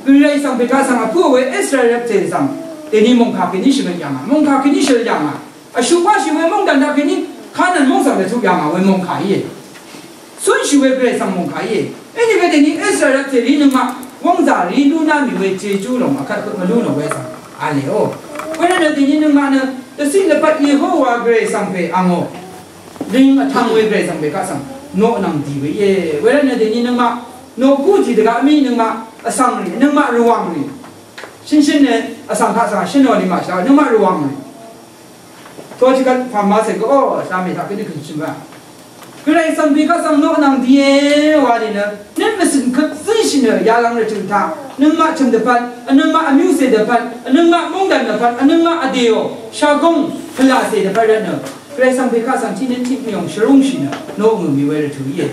Gvray svng pè kaq svng vpǿò we Israel rvpcè svng dèni mòngkà kèní shvngøt yà ngà, mòngkà kèní shøl yà ngà. Vshuq báshì we móngdàn daq kèní Kanan móng svng dvtuq yà ngà we mòngkà íe. Cúnshì we Gvray svng mòngkà íe. Inìgø dèní Israel rvpcèrì nøngmaq wv́ngzà rì lúná mì we jejú lòng vkvt høq mvlú nò we svng v̄le o. Wervt nø dèní nøngmaq nø dvciq lvpat Yehowa Gvray svng pè angò. Ring vtvng we Gvray svng pè kaq svng noq nvng dì we íe. Wervt nø dèní nøngmaq noq gújì dvgaq mí nøngmaq vsvng rì, nøngmaq rvwàng rì. Shønshøn nø vsvng kaq svng shøn ò lì màshvla nøngmaq rvwàng rì. Toqtiqkvt pàmacè gø o, shvmè taq gø nø kø̀n shø̀n bá. Gvray svng pè kaq svng noq nvng dìe wa lì nø, nøt mvcø̀n køp zǿnshì nø yalvng rvtø̀ taq, nøngmaq chø̀m dvpvt, vnøngmaq vmyúcè dvpvt, vnøngmaq móngdàn dvpvt, vnøngmaq vdèò, shagóng, pvlàcè dvpvt rvt nø, Gvray svng pè kaq svng tiq nøt tiq mvyòng shvrúngshì nø, noq ngø̀m mì we rvtø̀ íe.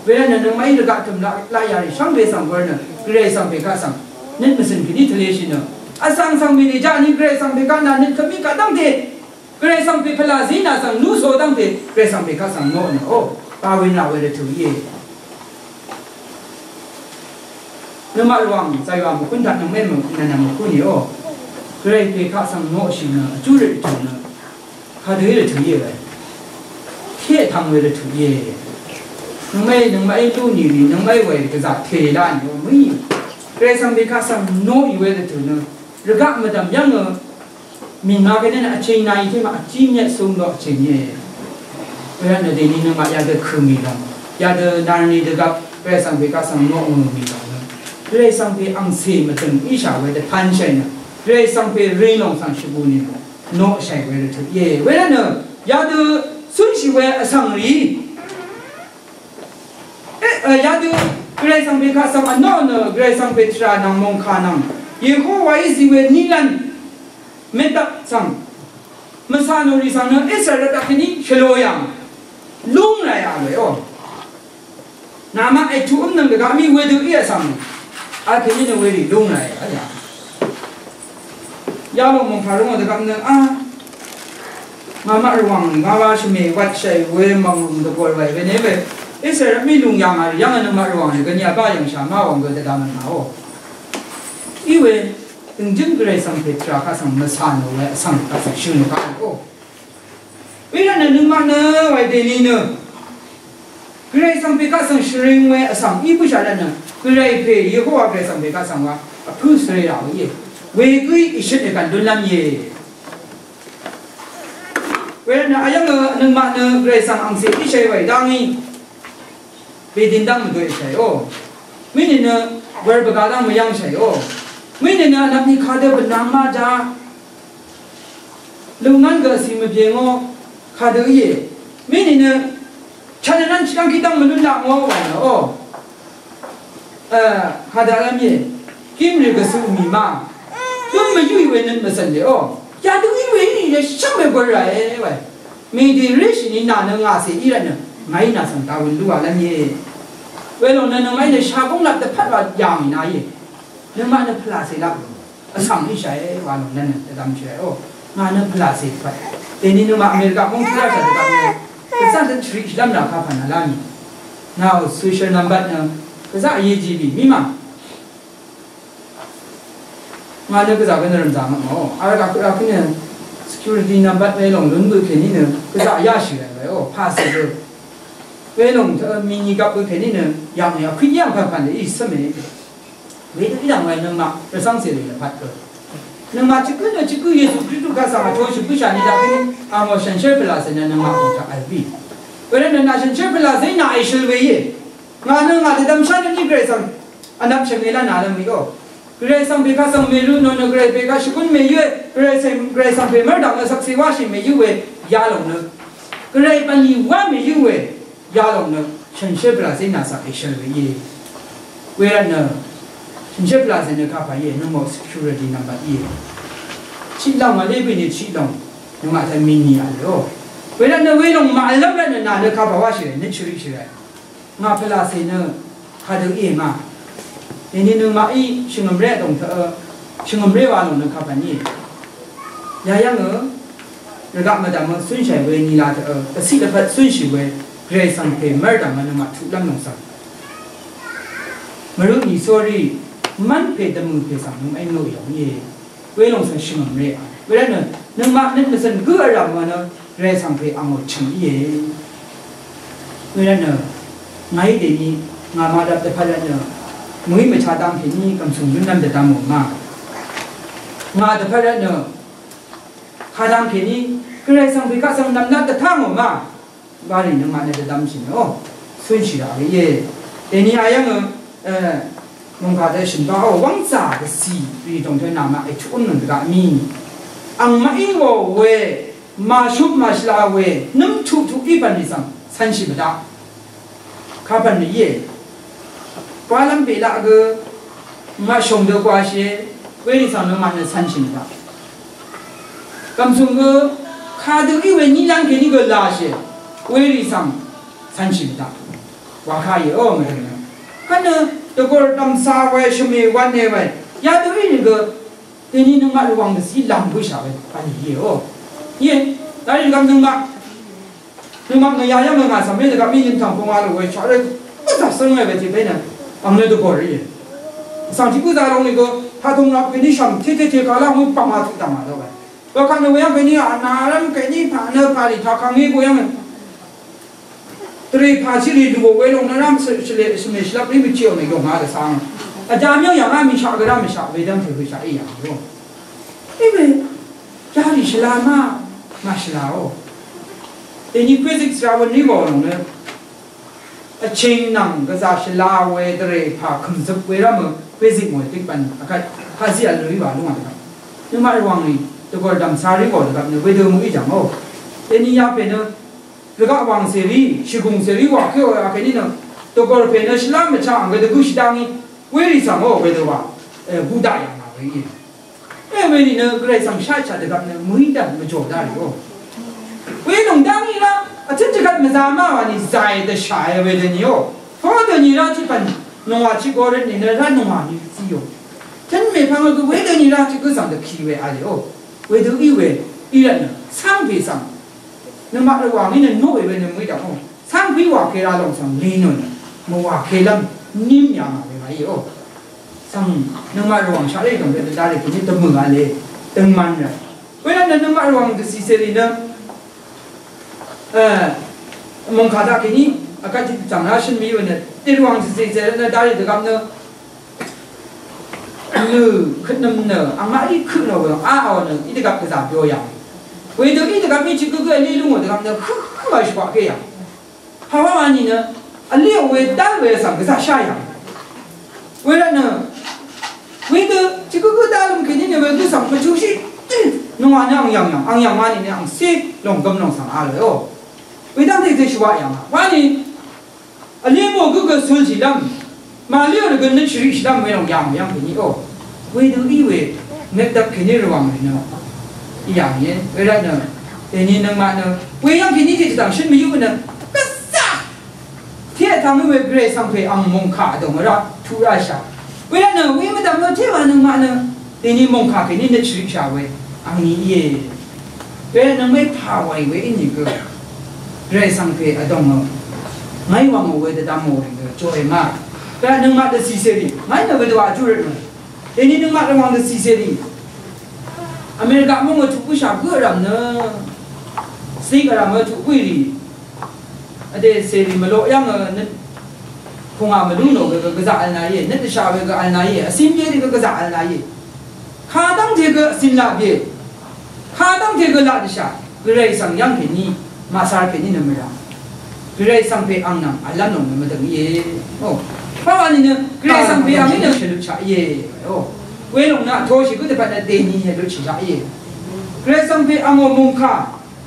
Wervt nø nøngmaqí rvgaq tø̀m laq, laq yà rì shvngbe svng gvr nø, Gvray svng pè kaq svng, nøt mvcø̀n kèní tvleshì nø, vsvng svng mì rì jaqni Gvray svng pè kaq nà nøt køp mí kaq dv́ngte, Gvray svng pè pvlà zí nà svng nuqso dv́ngte, Gvray svng pè kaq svng noq nø, o, ba we nà we rvtø̀ íe. Nøngmaq rvwàng, zàywà mvkún taq nøngmaqí mv, nø, nø mvkún íe, o. Gvray pè kaq svng noqshì nø, vjú rvtø̀ nø, kadø í rvtø̀ íe we. Tiq vtvng we rvtø̀ íe. Nøngmaqí, nøngmaqí lú nì rì, nøngmaqí wàì gvzà tèlá nì, o, mø̀í. Gvray svng pè kaq svng noqì we rvtø̀ nø, rvgaq mvdv̀m yv́ng, ø, mìngma gø nø nø vching nàí tø̀m vjí mvyvt súng dø vching íe. Wervt nø dèní nøngmaq yadø kø̀ mì lòng, yadø narni dvgvp Gvray svng pè kaq svng noq ngø̀ mì lòng nø, Gvray svng pè angcè mvdø̀ng íshà we dvpv̄n shàì nø, Gvray svng pè ring lòng svng shvgù nì lòng noqshàì we rvtø̀ íe. Wervt nø yadø cúnshì we vsvng rì E, e, yadø Gvray svng pè kaq svng vnoq nø Gvray svng pè tvrà nvng mòngkà nvng Yehowaí zi we niqlv́n mètdvp svng mvcà nò rì svng nø Israel rvt dvkèní shvlo yà lúng rà yà we o. Namaq ètuq v́m nøng dvgaq mí wedø í vsvng vkèní nø werì lúng rà yà. Yalòng mòngkà rungò dvgvp nø a, ngàmaq rvwàng ngàwa shvmè wvtshàì we mv̀ngùng dvgòl wàì we ne we. Israel mí lùng yà ngà rì yv́ng nø maq rvwàng rì gvni vbá yv̀ngshà má wv̀ng gø dvdvm vnàò. Í we døngjǿng Gvray svng pè tvrà kaq svng mvcà nò we vsvng kaq svng shø̀ nò kaq nò. Wervtnø nøngmaq nø wàì dèni nø Gvray svng pè kaq svng shvring we vsvng í bǿshà rvtnø, Gvray pè Yehowa Gvray svng pè kaq svng wa vpǿ svre rà we íe. Wegǿí ìshøt ègv̀n lúnlv́m íe. Wervtnø ayv́ng nø nøngmaq nø Gvray svng angcè íshàì waì dá ngí. Bèdìn dv́ng mvdø èshàì ó. Mí nìnø wur bvga dv́ng mvyv́ngshàì ó. Mí nìnø vnvpni kadø bvnvng má já. Lvngán gø vcì mvbye ngó kadø íe. Mí nìnø chvnø nvn chikv́ng kí dv́ng mvlún laq ngó wà nø ó. Kadø vlv́m íe. Gímrì gvsø mì ma. Døm mvyúì we nøt mvcv̀n le ó. Yadø í we í rì shv́ng we gor ràe wae. Mìdì rì shì ni nà nø ngà cè í rvtnø. Ngàí nà svng dawøn lúwa lv́m íe. Welòng nø nø ngàí nø shabúng lap dvpvt wa yà ngì na íe. Nøngmaq nø pvlàcè laq vsvng íshàe wa lòng nø nø dvdvmshìe ó. Ngà nø pvlàcè pvt. Dèni nøngmaq America móng tvrashà dvdvm nø. Gvzà dvn shvriq shvlv́m rà kapv̀n vlá mì. Ngàò social number nø. Gvzà vye jì bì mí mà. Ngà nø gvzà gø nø rv̀mzà mvt mò. Arvgaq gø rvgaq nø security number we lòng lún bø kèní nø. Gvzà yáshì rv̀mzà ó. Pàcè bø. We lòng tø mìnì gvp bø kèní nø. Yàng yà kwit yàng pv̀n pv̀n dø í cv́mè. Wedø í dv̀ng wàì nøngmaq rvcv́ngcè rì lvpat gø. Nøngmaq chikǿ nø chikǿ Yesu Kristu kaq svng vtōshì bǿshà ni daqí angò shànshér pvlàcè nø nøngmaq kùngtaq vl bì. Wervtnø nà shànshér pvlàcè nà èshøl we íe. Ngà nø ngà dvdvmshá nø ní Gvray svng vnvp shvngē lv́n nà lv́ng rì ó. Gvray svng pè kaq svng mèrø nò nø Gvray pè kaq shvgún mèyǿe. Gvray svng, Gvray svng pè mv́rdv̀ng nø shvkse wáshì mèyǿ we yalòng nø. Gvray bv̀nlì wá mèyǿ we. Yalòng nø shànshér pvlàcè nà svng èshøl we íe. Wervtnø shànshér pvlàcè nø kapà íe, nøngò security number íe. Chiqlòng vlé bø̀n nø chiqlòng nøngmaq taq mìnì vl ó. Wervtnø welòng màvl lv́m rvtnø nà nø kapà wáshì rvt nø chø̀riqshì rvt. Ngà pvlàcè nø kadø íe ma. Dèni nøngmaqí shvngø̀mré vdòng taq, shvngø̀mré wa lòng nø kapà íe. Yayv́ngø rvgaq mvdv̀mø cúnshàì we nìlà tø, dvciq dvpvt cúnshì we, Gvray svng pè mv́rdv̀mø nøngmaq tuqlv́m lòng svng. Mvrø nìsórí, mv́n pè dvmø̀ pè svng nøngmaq í ngø yòng íe. Welòng svng shvngø̀mré a. Wervtnø, nøngmaq nøt mvzøn gǿ vrv̀mø nø, Gvray svng pè angò chø̀m íe. Wervtnø, ngàí dèni, ngà màdvp dvpvt rvtnø, mø̀í mvcha dvng kèní, gv̀msùng lúnlv́m dvdvm ò ma. Ngà dvpvt rvtnø, kadvng kèní, Gvray svng pè kaq svng nv̀mnat dvtá ngò ma. Wa rì nøngmaq nø dvdvmshì nø, ó, cúnshì rà we íe. Dèni ayv́ngø, e, mòngkà dø shø̀n bá, ó, wv́ngzà dvcì rì dòng tø nàmaq ètuq ǿm nøng dvgaq mì. Angmaqí ngò we, màshup màshvla we, nǿm tuqtuq í bv̀nlì svng, cv̄nshì mvdaq. Kapv̀n nø íe. Gwalv́m pèlaq gø, ngaq shòng dø gwashìe, werì svng nøngmaq nø cv̄nshì mvdaq. Gv̀msùng gø kadø í we nilv́m kèní gø lashì werì svng cv̄nshì mvdaq. Wàká íe ó mvdø̀ng nø. Kvt nø dvgòr dv̀msa we shvmè wv̄n e we. Yadø í nø gø dèni nøngmaq Rvwàng dvzí lv̀ng bǿshà we. Vní íe ó. Íe. Darì dvgvp nøngmaq. Nøngmaq nø yayv́ng nø ngà cv̀m we dvgvp mí yøn tv̀ng pvngwa lò we shaq rø. Bǿzà svng we we tiq pè nø. Ang nø dvgòr íe. Vsvng tiq bǿzà rong nìgø. Taq tong rap kèní shv̀m té té té kà lá mø pv̀ng a tuq dv̀ng a dø we. Wekvt nø weyv́ng kèní a nàrv́m kèní pà nø pà rì taq kàngí bø yv́ng. Dvrè pà chì rì lùò welòng nø rv́m shvlè shvmè shvlvp rì mvchì ò nø yòng a dvsvng. Vjá myǿng yv̀ng a mìshaq gø rv́m mìshaq wedv́ng tø høshaq í yv̀ng yò. Í we, yarì shvla ma, màshvla ò. Dèní physics ra wøn rì bò lòng nø. Vching nvng gvzà shvla we dvrè pà kø̀mzøp we rv́m mø physics mò dikbv̀n vkvt pàzí vl rì wà lúngà dvgvp. Nøngmaq Rvwàng rì dvgòr dv̀msa rì gò dvgvp nø wedø mø̀í jv̀ngò. Dèní yapè nø rvgaq wàngcè rì, shvgùngcè rì wà kèò yakèní nø dvgòr pè nø shvlá mvchá ang gø dvgø̀ shvdá ngí werì svng ò wedø wà, e, gudaq yà ngà we íe. E, werì nø Gvray svng shaqchaq dvgvp nø mø̀í dv̀n mvjò dá rì ó. Welòng dá ngí rá, vtøt dvgvp mvzá má wà nì zàì dvshàì wedø nì ó. Fó dø nì rá tiq pv̀n nòngwà tiq go rvt nì nø rá nòngwà nì zí ó. Tøn mèpvng gø wedø nì rá tiq gø svng dvkì we a lè ó. Wedø í we, í rvt nø, cáng pè svng. Nøngmaq Rvwàng í nø noq we we nø mø̀í dv̀ng ó. Cáng pè wà kè rá lòng svng lì nø, mvwà kèlv́m, ním yà ngà we ngà í ó. Svng nøngmaq Rvwàng shaq rì dòng rì dvdá rì kèní dvmø̀ a lè, døngman rì. Wervtnø nøngmaq Rvwàng dvcìcè rì nø, e, mòngkà daq kèní, Akvt tiq tvchvng rá shøn mvyǿ nø, tiq rvwàng tiq zìzè nø, darì dvgvp nø, nø, køtnøm nø, angmaq í kø nò gø, a, a, nø, í dvgvp gvzà byo yà. Wedø í dvgvp í chø gø gø, vlí lú ngò dvgvp nø, hø, hø, ma shvbaq gø yà. Hawa wa nìnø, vlí we dá we svng gvzà shá yà. Wervt nø, wedø, chø gø gø dá lvm kèní nø, we gø svng, mvchúshì, nungwa nø, ang yv̀ng yv̀ng, ang yv̀ng wa nìnø, ang sé, lòng gøm lòng svng, a, lo, o. Wedv́ngte gø shvbaq yà. Wa nì, Vlí mò gø gø sølshìlv́m, màlíò rvgø nøt shvriqshìlv́m welòng yàng yv́ng kèní o. Wedø í we, nøt dvp kèní rvwàng rì nø. Í yàng íe, wervt nø, dèní nøngmaq nø, we yv́ng kèní tiq dvdv̀ng shøn mvyú nø, gvzà! Tiq vtvng we Gvray svng pè ang mòngkà vdòng vrá, tuq ráshà. Wervt nø, we mvdv̀m nø, tiq wa nøngmaq nø, Dèní mòngkà kèní nøt shvriqshà we, angni íe. Wervt nøngmè pà wàì we ínìgø. Gvray svng pè vdòngø. Ngàí wv̀ngò we dvdvmò we gø. Jòe ma. Wervt nøngmaq dvcìcèrì. Ngàí nø we dvwà júrøt we. Dèní nøngmaq dvwàng dvcìcèrì. America mòngò tuq bǿshà gǿ vrv̀m nø. Sik vrv̀m we tuq bǿì rì. Vdè cèrì mvloq yv́ng nøt pungà mvlú nò we gø gvzà vl na íe, nøt dvshà we gø vl na íe, vcín bie rì gø gvzà vl na íe. Kadv́ngte gø vcín laq bie, kadv́ngte gø laq dvshà, Gvray svng yv́ng kèní, màsar kèní nø mvrà. Gvray svng pè ang nvng vlv́m lòng nø mvdø̀ng íe. O, pàwà nìnø, Gvray svng pè ang í nø shèlutshaq íe. O, welòng nø vtoshì gǿ dvpvt nø dèní shèlutshì shaq íe. Gvray svng pè ang ò mòngkà,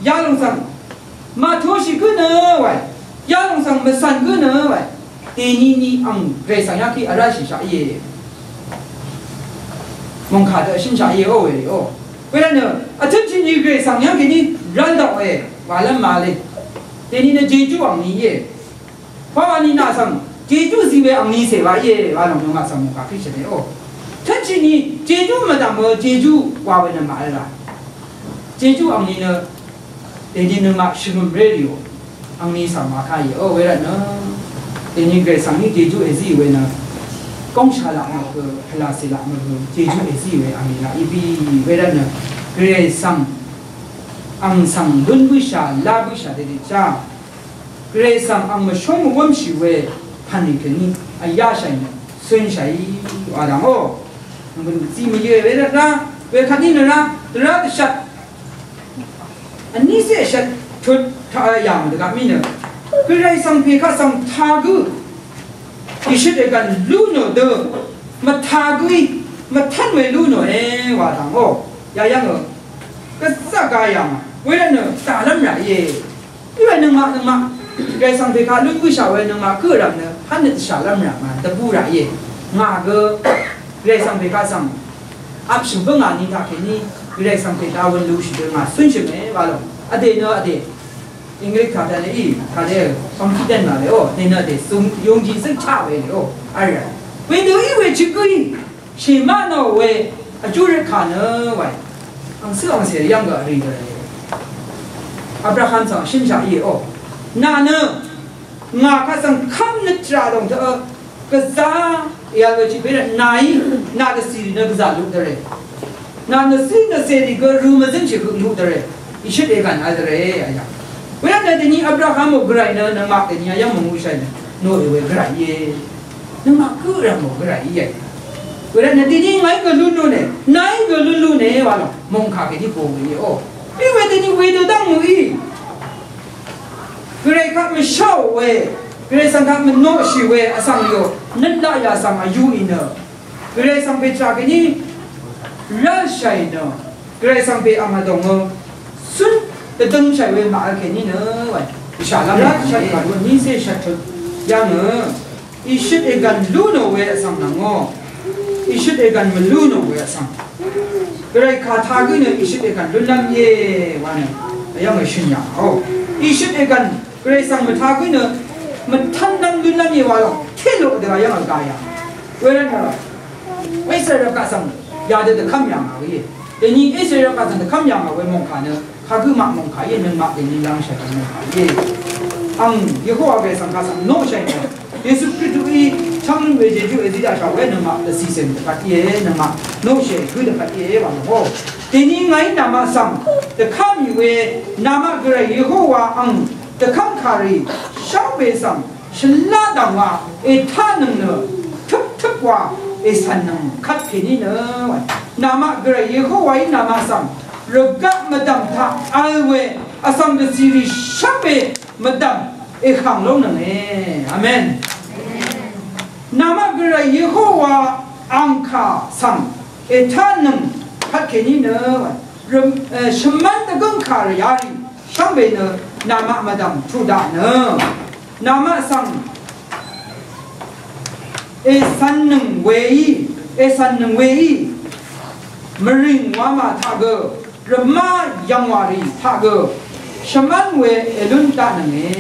yalòng svng, Màtoshì gǿ nø wae, yalòng svng mvcv̀n gǿ nø wae, dèni ni ang Gvray svng yaqí vrá shìshaq íe. Mòngkà dø shínshaq íe ó we o. Wervtnø, vtǿn tiqni Gvray svng yaqí ni rv́l daq we, wàlv́m màvle. Dèni nø jejú ang ni íe. Pàwà ni nà svng, jejú zi we angni cè wa íe, wa lòng nø ngà svng mòngkà Christian e o. Tønshì ni, jejú mvdv̀m mø, jejú wa we nø màvl rà. Jejú angni nø, dèni nø ngà shvngø̀m ré rì o. Angni svng wa kà íe o, wervtnø. Dèni Gvray svng ni jejú èzí we nø. Góng shà laq mø gø, pvlà cè laq mø gø, jejú èzí we angni laq í bì, wervtnø. Gvray svng, ang svng lún bǿshà, lá bǿshà dèdè chá. Gvray svng ang mvshóng mvwv́mshì we pv̀n rì kèní vyáshàì nø cúnshàí wa dv̀ngò. Nv̀ngbø̀n dvzí mvyǿ we rvt rá, wekvt ní nø rá, dvrá dvshvt. Vní zé shvt tut taq yà mvdvgaq mí nø. Gvray svng pè kaq svng tagǿ. Ìshøt ègv̀n lú nò dø. Mvtagǿí, mvtv́n we lú nòe wa dv̀ngò. Yayv́ngø. Gvzà gayà mà. Wervtnø, dàlv́m rà íe. Iwe nøngmaq nøngmaq. Gvray svng pè kaq lún bǿshà we nøngmaq gǿ rv̀m nø, hán nø dvshàlv́m rv̀m ma, dvbù rà íe. Ngà gø, Gvray svng pè kaq svng. Apshø̀ng bǿngà ni taq kèní, Gvray svng pè kaq wøn lushì dø ngà cúnshø̀me, wa lòng. Vdè nø vdè. English taq dvnø í, taq dvnø, confident mà le o. Dè nø dè, sung, yongjì zøng chaq we le o. Vl rv̀m. Wedø í we chø gǿ í. Shèmá nò we vjú røt kà nø wae. Angcǿ angcè yv́ng gø vrì gø. Abraham svng shǿnshaq íe o. Nà nø ngà kaq svng kv́m nø tvrà lòng tø gvzá yvl we tiq pè rvt nàí nà dvcì rì nø gvzà luq dvre. Nà nø cǿ nø cèrì gø rø mvzǿnshì høq luq dvre. Ìshøt ègv̀n vl dvre, aya. Wervtnø dèni Abraham ò gvray nø, nøngmaq dèni ayv́ng mvngúshàì nø, Noè we gvray íe. Nøngmaq gǿ rv̀m ò gvray íe. Wervtnø dèni ngàí gø lún lúne, nàí gø lún lúne, wa lòng, mòngkà kèní pò we íe o. Í we dèni wedø dv́ng mø̀í. Gvray kaq mvsháò we, Gvray svng kaq mvnoqshì we, vsvng yò, nøt laqyà svng vyú ì nø. Gvray svng pè tvrà kèní rv́lshàì nø, Gvray svng pè ang vdòngø cún dvdøngshàì we màvl kèní nø, wae, shàlv́m rv́lshàì kàrú vní zé shvt tut yv́ngø, ìshøt ègv̀n lú nò we vsvng nv̀ngò, ìshøt ègv̀n mvlú nò we vsvng. Gvray kà tagǿ nø ìshøt ègv̀n lúnlv́m íe wa nø, vyv́ngø shø̀n yà o. Ìshøt ègv̀n Gvray svng mvtagǿ nø, mvtv́nlv́m lúnlv́m íe wa lòng, tiq luq dø yv́ng vgá yà. Wervtnø, Israel kaq svng, yadø dvkv́m yà ngà we íe. Dèni Israel kaq svng dvkv́m yà ngà we mòngkà nø, kagǿ maq mòngkà íe, nøngmaq dèni lv́ngshàì mòngkà íe. Ang, Yehowa Gvray svng kaq svng noqshàì nø, Yesu Kristuí, chv́ngrǿng we jejú èzí daqshà we nøngmaq dvcìcè dvpvt íe, nøngmaq noqshàì gǿ dvpvt íe, wa lòng o. Dèni ngàí namaq svng, dvkv́m mì we, namaq Gvray Yehowa ang, Dvkv́m kàrì, shvngbe svng shvlá dv̀ngwa ètánøng nø tøptøp wa ècv̀nnøng kvt kèní nø namaq Gvray Yehowaí namaq svng rvgaq mvdv̀m taq vl we vsvng dvcìrì shvngbe mvdv̀m èhv̀ng lónønge. Amen. Namaq Gvray Yehowa angkà svng ètánøng kvt kèní nø røm, eh, shvmv́n dvgǿngkà rvyarì shvngbe nø namaq mvdv̀m tuq daq nø namaq svng ècv̀nnøng weí, ècv̀nnøng weí mvrìng wamà taq gø rvmá yv̀ngwàrì taq gø shvmv́n we èlún daqnønge.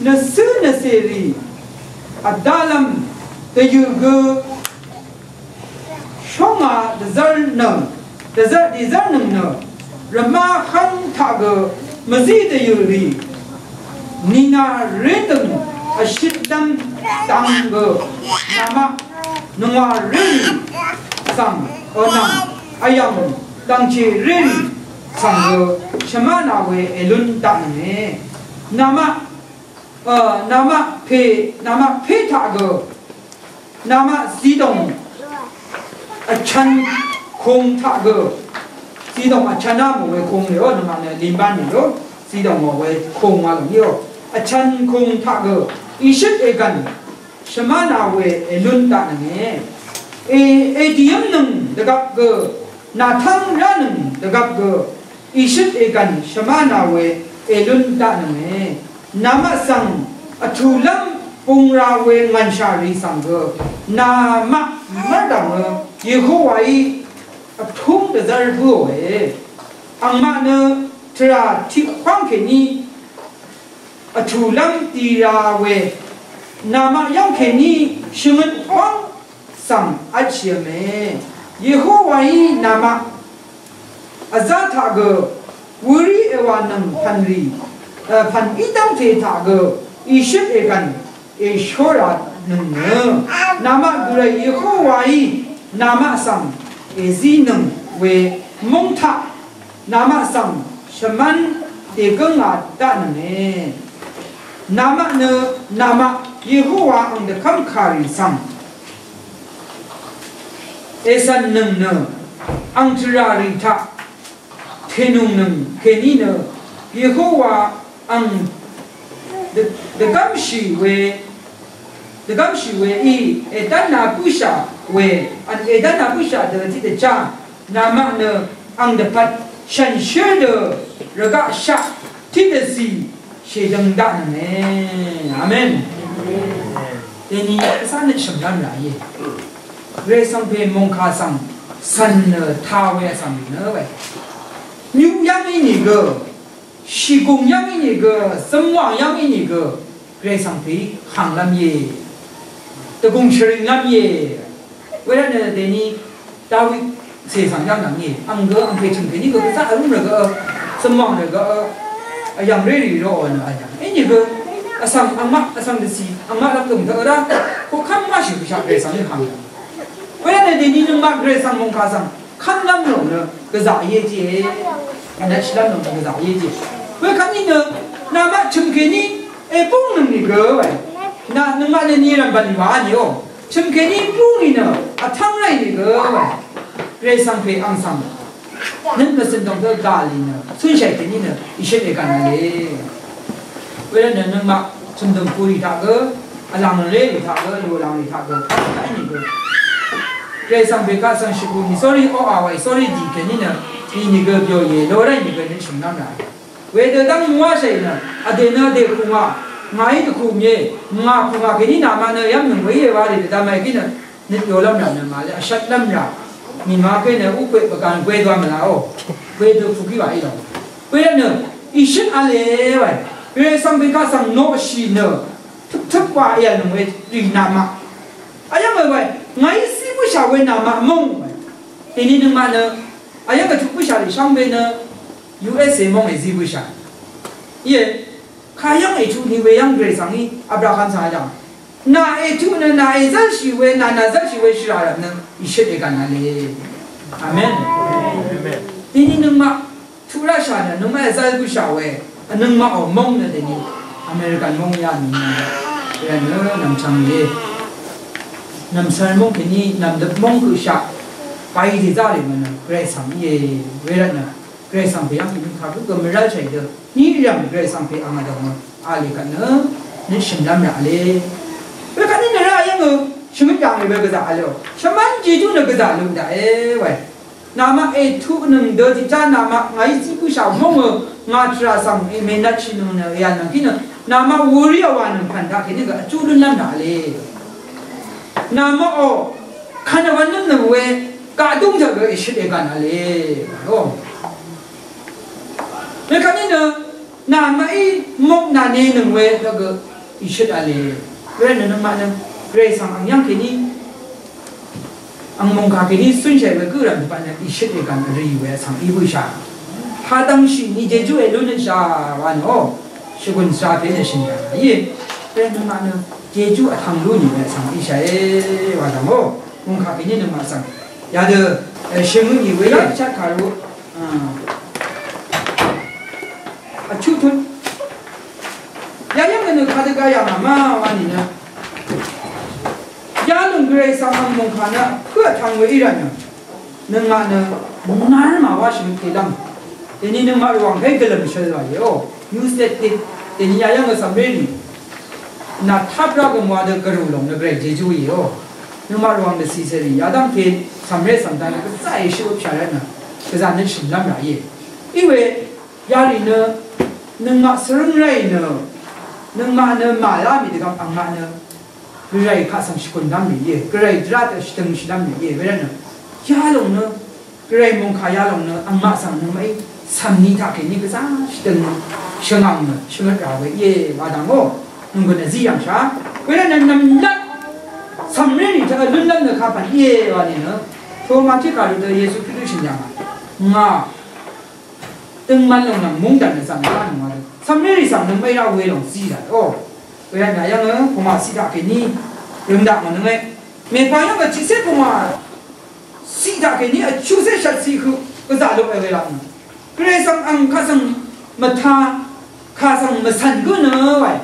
Nvcǿ nvcèrì vdálv́m dvyø̀ gø shóngā dvzv́r nøng, dvzv́r dìzv́r nøng nø rvmá hv́ng taq gø mvzí dvyø̀ rì nìnà rédø̀ng vshøtlv́m dang gø namaq nungwà rérì svng ø nvng vyv̀ng dv̀ngchè rérì svng gø shvmv́nā we èlún daqnønge. Namaq, ø, namaq pè, namaq pè taq gø namaq zidòng vchvn kung taq gø, zidòng vchvn á mò we kung lèò, namaq nø limbán nìlò, zidòng mò we kung wa lòng íò. Vchvn kung taq gø ìshøt ègv̀n shvmv́nā we èlún daqnønge. E, èdìv́mnøng dvgvp gø, nàtv́ng ránøng dvgvp gø, ìshøt ègv̀n shvmv́nā we èlún daqnønge. Namaq svng vtùlv́m bungra we ngv̀nshà rì svng gø namaq mv́rdv̀ngø Yehowaí vtúng dvzv́r bǿòe. Angmaq nø tvrà tiq hwáng kèní vtùlv́m dira we namaq yv́ng kèní shvngøt hwáng svng vtshìv̄me. Yehowaí namaq vzá taq gø wørí èwànøng pv̀nrì, e, pv̀n í dv́ngte taq gø ìshøt ègv̀n èshóra nøng nø namaq Gvray Yehowaí namaq svng èzínøng we múng taq namaq svng shvmv́n dègǿngā daqnønge. Namaq nø namaq Yehowa ang dvkv́m kàrì svng ècv̀nnøng nø ang tvrà rì taq tènùngnøng kèní nø Yehowa ang dv-, dvgv́mshì we, dvgv́mshì we í èdv́nā bǿshà we, ang èdv́nā bǿshà dø tiqdvchá namaq nø ang dvpvt shànshér dø rvgaq shaq tiqdvzì shèdøng daqnønge. Amen. Dèni vsvng nø shø̀mlv́m ràíe. Gvray svng pè mòngkà svng cv̀n nø ta we vsvng nø we. Nyuq yv́ng ínìgø, shìgùng yv́ng ínìgø, zømwàng yv́ng ínìgø, Gvray svng pè í hv̀nglv́m íe. Dvgùng shvringlv́m íe. Wervtnø dèni David cè svng yv́ng nvng íe. Ang gø, ang pè chø̀m kèní gø, gvzá vrúm rvgø, zømwàng rvgø, vyv̀ng rérì rvgø nø vyv̀ng. Ínìgø, vsvng, angmaq, vsvng dvcì, angmaq lv́m gø mvdø vrá, koqkv́m máshì gvshaq Gvray svng í hv̀ng. Wervtnø dèni nøngmaq Gvray svng mòngkà svng, kv́mlv́m lòng nø gvzà íe tiqe. Vnvtshìlv́m lòng nø gvzà íe tiqe. Wekvt ní nø namaq chø̀m kèní èbúngnøng nìgø we. Nà nøngmaq nø ni rv̀mbv̀n wà nìò. Chø̀m kèní búngì nø vtv́ng ráì nìgø we. Gvray svng pè ang svng nøt mvzø̀n dòng dø gà lì nø cúnshàì kèní nø ìshøt ègv̀n v̄le. Wervtnø nøngmaq chø̀mdø̀m kurì taq gø, vlàng rérì taq gø, lùlàng rì taq gø, taq nìgø. Gvray svng bèkaq svng shvgù nì, sorry, oqà wàì, sorry, dì kèní nø, inìgø bìòyè, lorá inìgø nø shø̀mnv́m ràe. Wedø dv́ng mvwáshàì nø, vdè nø vdè kùngà, ngàí dvkù mìe, ngà kùngà kèní nàmaq nø yv́mnøng wèí èwā rì dvdvm màì gí nø, nøt yolv́m rà nø màlé, vshvtlv́m rà. Mìma gé nø, úkwe bvgàn gwe dvwà mvlàó. Gwe dø kùgí wàí lòng. Gwe nø, ìshøt v̄le wàì. Gvray svng bèkaq svng noqshì nø. Tøptøp wa èv̀lnøng we rì namaq. Ayv́ng we we, ngàí zí bǿshà we namaq móng we. Dèni nøngmaq nø, ayv́ng vtuq bǿshà rì shvngbe nø, U S A móng èzí bǿshà. Íe, kayv́ng ètuq ni we yv́ng Gvray svng í, Abraham svng ayv́ng. Nà ètuq nø, nà èzv́lshì we, nà nà zv́lshì we shvrà rvt nø, ìshøt ègv̀n v̄le. Amen. Amen. Dèni nøngmaq, tuq rashà nø, nøngmaq èzv́l bǿshà we, vnøngmaqò móng nø dèni. American móng yà nìnø, rvnø nv̀mchv̀ng íe. Nv̀msvr móng kèní nv̀mdøp móng køqshaq. Bai dèzá rì mvnø, Gvray svng íe. Wervtnø, Gvray svng pè yv́ng kèní kagǿ gø mvrv́l shàì dø. Ní rv̀m Gvray svng pè ang vdø̀m mø. Alì kvtnø, nø shø̀mlv́m rà le. Wekvtní nø rá yv́ng ø, shvngøt yàng rì we gvzà vl o. Shvmv́n Jejú nø gvzà lung daqe, wae. Namaq ètuqnøng dø tiqjá namaq ngàí zí bǿshà mòngø ngà tvrà svng èmènvtshìnøng nø èyv̀nøng kínø namaq wuri vwànøng pv̀n taqkèní gø vjú lúnlv́m nà vle. Namaqò kvn vwvnlv́mnøng we gaqdúng taq gø èshøt ègv̀n vle. Wekvt nínø Namaqí mok nànenøng we dvgø ìshøt v̄le. Gvray nø nøngmaq nø Gvray svng ang yv́ng kèní ang mòngkà kèní cúnshàì we gǿ rv̀m dvpvt nø ìshøt ègv̀n vrì we svng í bǿshà. Hadv̄ngshì ni jejú èlúnøtshà wa nø o shvgùn svra pè nø shø̀n yà íe. Gvray nøngmaq nø jejú vtv̄ng lú nì we svng íshàe wa dv̀m o mòngkà kèní nøngmaq svng yadø shø̀ngø nì we yv́ng chvt kàru Vchuq tut. Yayv́ng nø kadø gayà ngà ma wa nìnø. Yalòng Gvray svng ang mòngkà nø pø̄ vtvng we í rvt nø. Nøngmaq nø nár màwá shvngøt kelv́m. Dèni nøngmaq rvwàng pè gvlø̀m shøl wà yèò. Yuslet dèni yayv́ng nø cv̀mré rì. Nà tap rá gø mwa dø gvrù lòng nø Gvray jejú yèò. Nøngmaq rvwàng dvcìcèrì yadv́ngte cv̀mré cv̀mdvng nø gvzá èshø øpshà rvt nø. Gvzà nø shø̀nlv́m rà íe. Iwe Yarì nø nøngmaq svrǿng ráì nø nøngmaq nø màlá mì dvgvp angmaq nø Gvray kaq svng shvkùn dv́m mì íe. Gvray dvrá dø shvdøng shvdv́m mì íe. Wervt nø yalòng nø Gvray mòngkà yalòng nø angmaq svng nøngmaqí cv̀mni taqkèní gvzá shvdøng shvngv̀ng nø shvngøt rà we íe wa dv̀ngò. Nònggùn vzí yv̀ngshà. Wervt nø nv̀mlat cv̀mré nì taq vlúnlv́m nø kapv̀n íe wa nìnø Toma tiq kàru dø Yesu Kristu shø̀n yv̀ngà ngà Døngman lòng nvng mungdàn nø zàng yá nònga dø. Cv̀mrérì svng nøngmaqí rá we lòng zí dà. O. Weyvn yà yv́ngø pvmà ciq taqkèní røng daq mvnønge. Mèpà yv́ngø tiqcé pvmà ciq taqkèní vchuqcé shvtciq høq gvzà luq e we laq nø. Gvray svng ang kaq svng mvtá kaq svng mvcv̀n gǿ nø wae.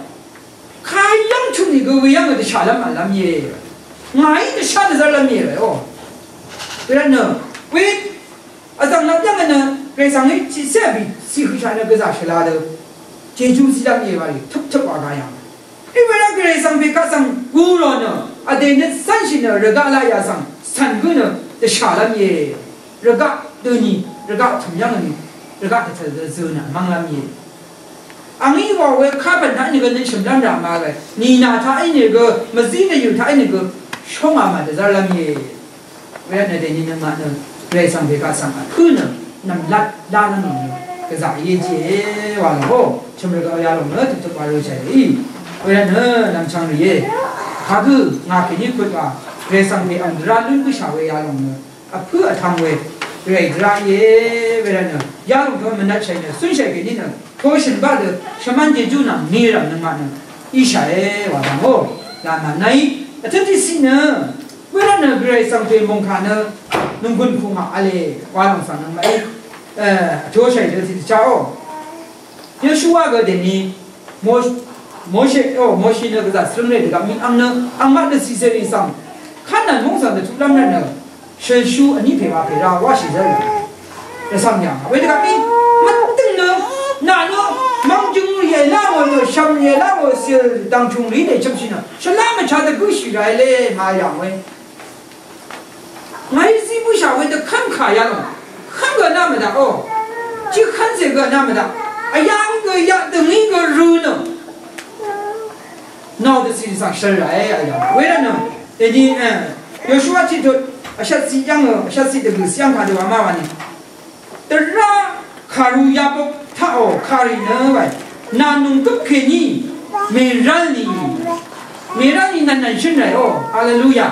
Kayv́ng chuq nìgø we yv́ngø dvshàlv́m v̀llv́m íe. Ngàí dvshá dvzv́rlv́m íe we o. Wervtnø we Vzv̀ng lvp yv́ng nø Gvray svng í tiqcé vbì ciq høqshaq nø gvzà shvla dø. Jejú zílv́m íe wa rì tøptøp wa ga yv̀ng. Í we rvt Gvray svng pè kaq svng gurò nø vdè nø cv́nshì nø rvgaq laqyà svng cv̀n gǿ nø dvshàlv́m íe. Rvgaq døni, rvgaq tø̀m yv́ng nø, rvgaq dvtø̀ dø zø nø mv́nglv́m íe. Angí wa we kapv̀n taq í nìgø nø shø̀mlv́m rà ma we. Nìnà taq í nìgø, mvzí nø yø̀ taq í nìgø, shóngà mà dvzv́rlv́m íe. Wervtnø dèni nøngmaq nø Gvray svng pè kaq svng vpǿ nø nv̀mlat lálv́m lòng nø gvzà íe jìe wa lòng ó. Chø̀m rvgaq yalòng nø tøptøp wa rø̄shàì í. Wervtnø nv̀mchvng rìe. Kagø ngà kèní kut wa Gvray svng pè ang dvrá lún bǿshà we yalòng nø vpǿ vtvng we Gvray dvrá íe. Wervtnø yalòng tø mvnvtshàì nø cúnshàì kèní nø toshø̀n bá dø shvmán jejú nvng ni rv̀m nøngmaq nø íshàe wa dv̀ngò. Làmà nàí vtøt tiqciq nø Wervtnø Gvray svng pè mòngkà nø nònggùn kù ngà v̄le wa lòng svng nøngmaqí vtōshàì dø tiqdvchá ó. Yoshuwa gø dèni Mo- Moshe ó, Moshe nø gvzà svrøng rè dvgvp mì ang nø angmaq dvcìcèrì svng Kanaan móng svng dvtuqlv́m rvtnø shø̀lshu vní pè wa pè ra wáshì zǿ rì. Rvcv́m yà ngà wedvgvp mì mvdøng nø nà nø mvngjøng rì èlá ngò nø shv̀m rì èlá ngò cìl dv̀ngchùng rì dè chøpshì nø shvlá mvcha dvgǿshì ràí lé ma yà ngòe. Ngàí zí bǿshà we dvkv́m kà yalòng. Kv́m gø nà mvdaq o. Jikv́nzè gø nà mvdaq. Vyang gø yaqdø̀ngí gø rø̄ nø. Nà dvcì svng shvra e vyang. Wervtnø. Dèni, e, Yoshuwa tiqdut. Vshvtciq yv́ng, vshvtciq dvgø̀ cì yv́ng kà dø wa má wa ni. Dvrá kàru yabok taqò kàrì nø wae. Nà nònggøp kèní mèrv́l nì. Mèrv́l nì nv̀nnv̀n shǿn ràe o. Haleluya.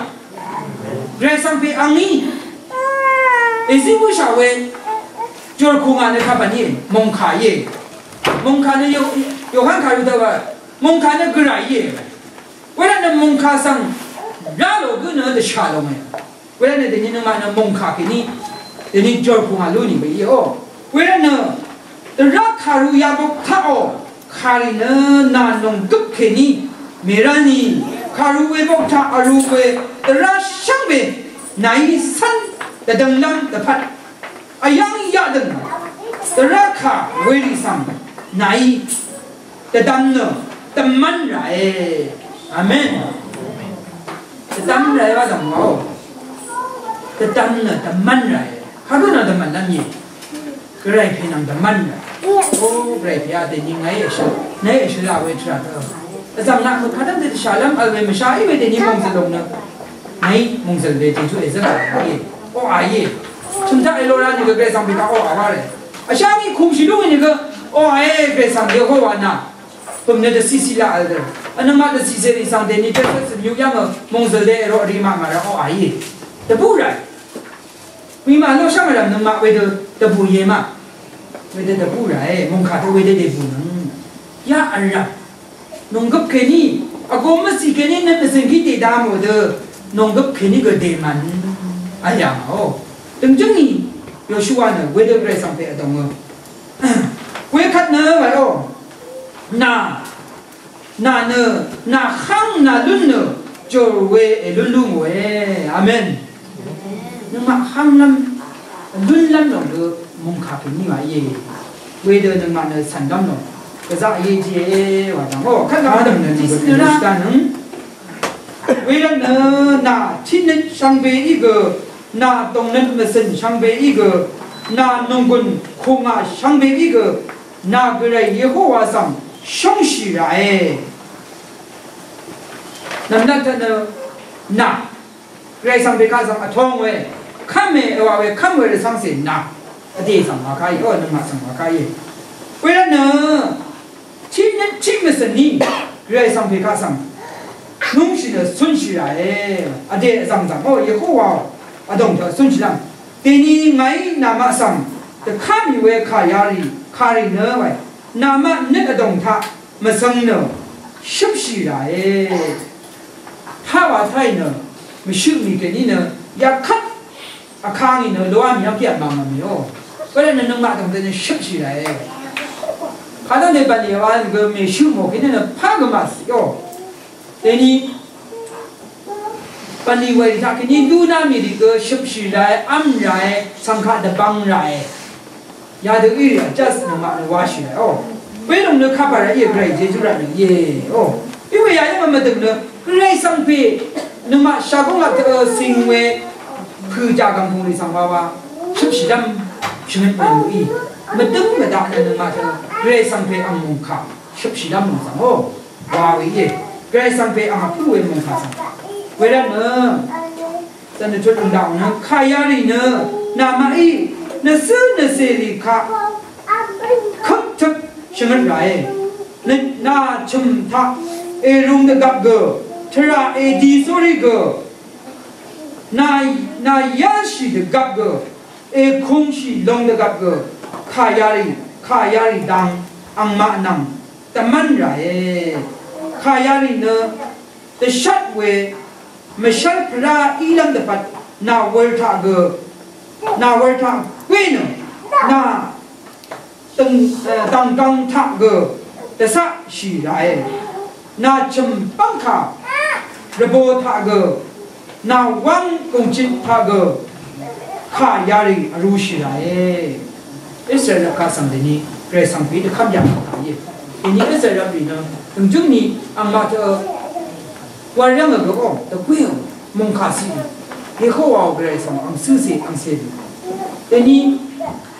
Gvray svng pè angí. Èzí bǿshà we. Jòrkù ngà nø kapv̀n íe. Mòngkà íe. Mòngkà nø Yo-, Yohan kàru dvwa. Mòngkà nø gvray íe. Wervtnø mòngkà svng rá lò gǿ nø dvshà lònge. Wervtnø dèni nøngmaq nø mòngkà kèní dèni jòrkù ngà lú nìgø íe o. Wervtnø dvrá kàru yabok taqò Kàrì nø nà nònggøp kèní mèrá nì, kàrú we bok taq vrú we dvrá shvngbe nàí cv́n dvdvnglv́m dvpvt vyv́ng yaqdø̀ng dvrá kà werì svng nàí dvdvm nø dvmv́n ràe. Amen. Dvdvm ràe wa dv̀ngwàò. Dvdvm nø dvmv́n ràe. Kagø nø dvmv́n lv́m íe. Gvray pè nvng dvmv́n ràe. O Gvray pè a dèní ngàí èshø. Nàí èshø laq we tvrà dø. Vzv̀ng naq mø̀kadv́m dø dvshàlv́m vl we mvsha í we dèní mòngzø̀l lòng nø. Nàí mòngzø̀l we jejú èzv́ng ràe. O a íe. Chø̀mtaq èlora nìgø Gvray svng pè kaq o a wa ràe. Vshá ngí kùmshì lú ngì nìgø o a íe Gvray svng Yehowa nà. Pø̀m nø dvcìcì laq vl dø. Vnvm maq dvcìcì rì svng dèní jvsvt sv̀m yuk yv́ngø mòngzø̀l dé ero vri maq màrvt oqà íe. Dvbù ràe. Wì maq ló shv́ng vrv̀m nøngmaq wedø dvbù íe maq. Wedø dvbù ràe. Mòngkà tø wedø dèbù nøng. Yaq vrv̀m. Nònggøp kèní. Vgō mvcì kèní nø mvcìn kí dèdamò dø. Nònggøp kèní gø dèmv̀n. Vyà màò. Døngjǿngì. Yoshua nø wedø Gvray svng pè vdòngø. Wekvt nø wàò. Nà, nà nø, nà hv́ng nà lún nø jòr we èlún lú ngòe. Amen. Nøngmaq hv́nglv́m, lúnlv́m lòng dø mòngkà pè ní wa íe. Wedø nøngmaq nø cv̀nlv́m lòng. Gvzaq íe jìe wa dv̀ng. O, kvt lv́m dv̀ng nø jìsø nø rá. Wervt nø nà tiqnøt shvngbe í gø, nà dòngnøt mvcø̀n shvngbe í gø, nà nònggùn kùngà shvngbe í gø, nà Gvray Yehowa svng shóngshì ràe. Nv̀mlat taq nø nà Gvray svng pè kaq svng vtong we, kv́me èwà we kv́m we rvcv́ngcè nà vdè svng wà kà í, o nøngmaq svng wà kà í. Wervt nø tiqnøt tiqmvcø̀n ní Gvray svng pè kaq svng nungshì nø cúnshì ràe. Vdè vzv̀ng zv̀ng o Yehowa vdòng taq cúnshì lv́m. Dèni ngàí namaq svng dvkv́m mì we kà yarì, kàrì nø wae. Namaq nøt vdòng taq mvsvng nø shøpshì ràe. Taq wa taq í nø mvshøq mì kèní nø yakvt Vkangì nø loá mì yv́ng pí vmv̀ng mvmì ó. Wervt nø nøngmaq dv̀ng dø nø shøpshì ràe. Kadv́ngte bv̀nlì wa gø mèshø mò kèní nø pá gø màcì ó. Dèni bv̀nlì wèì taq kèní lúná mì rì gø shøpshì ràe, v́m ràe, svngkaq dvbvng ràe. Yadø í rì vjvs nøngmaq nø washì ràe ó. Welòng nø kapà ràe íe, Gvray Jejú rvt nø íe ó. Íwe yayv́ng mvdø̀ng nø Gvray svngpè nøngmaq shagóng laq tø cing we pø̀jà gv̀mpùng rì svng wawa shøpshìlv́m shvngøt mv̀n mø̀í. Mvdǿng mvdaq nø nøngmaq tø Gvray svngpè ang mòngkà shøpshìlv́m mòngsvng ó wa we íe. Gvray svngpè ang vpǿ we mòngkà svng. Wervt nø Zan nø tut lungdaq nø kayarì nø namaqí nø sø nø sèrì kaq køp tøp shvngøt ràe. Nø nà chø̀m taq èrung dvgvp gø tvrà èdi sórí gø nà nà yv́lshì dvgvp gø èkungshì long dvgvp gø kayarì kayarì dang angmaq nvng dvmv́n ràe. Kayarì nø dvshvt we mvshv́l pvrá ílv́m dvpvt nà wur taq gø nà wur taq gø nø nà dv̀ng, eh, dv̀nggvng taq gø dvcaqshì ràe. Nà chø̀m bv́ngkà rvbō taq gø nà wv́ng gùngchit taq gø kà yarì vrūshì ràe. Israel rvpkà svng dèni Gvray svng pè dvkv́m yà kà íe. Dèni Israel rvpkà nø dø̀ngjǿng ni angmaq tø wàrv́ng vgø ó dvgwéò mòngkà cì Yehowa Gvray svng ang cǿcè ang cè dø. Dèni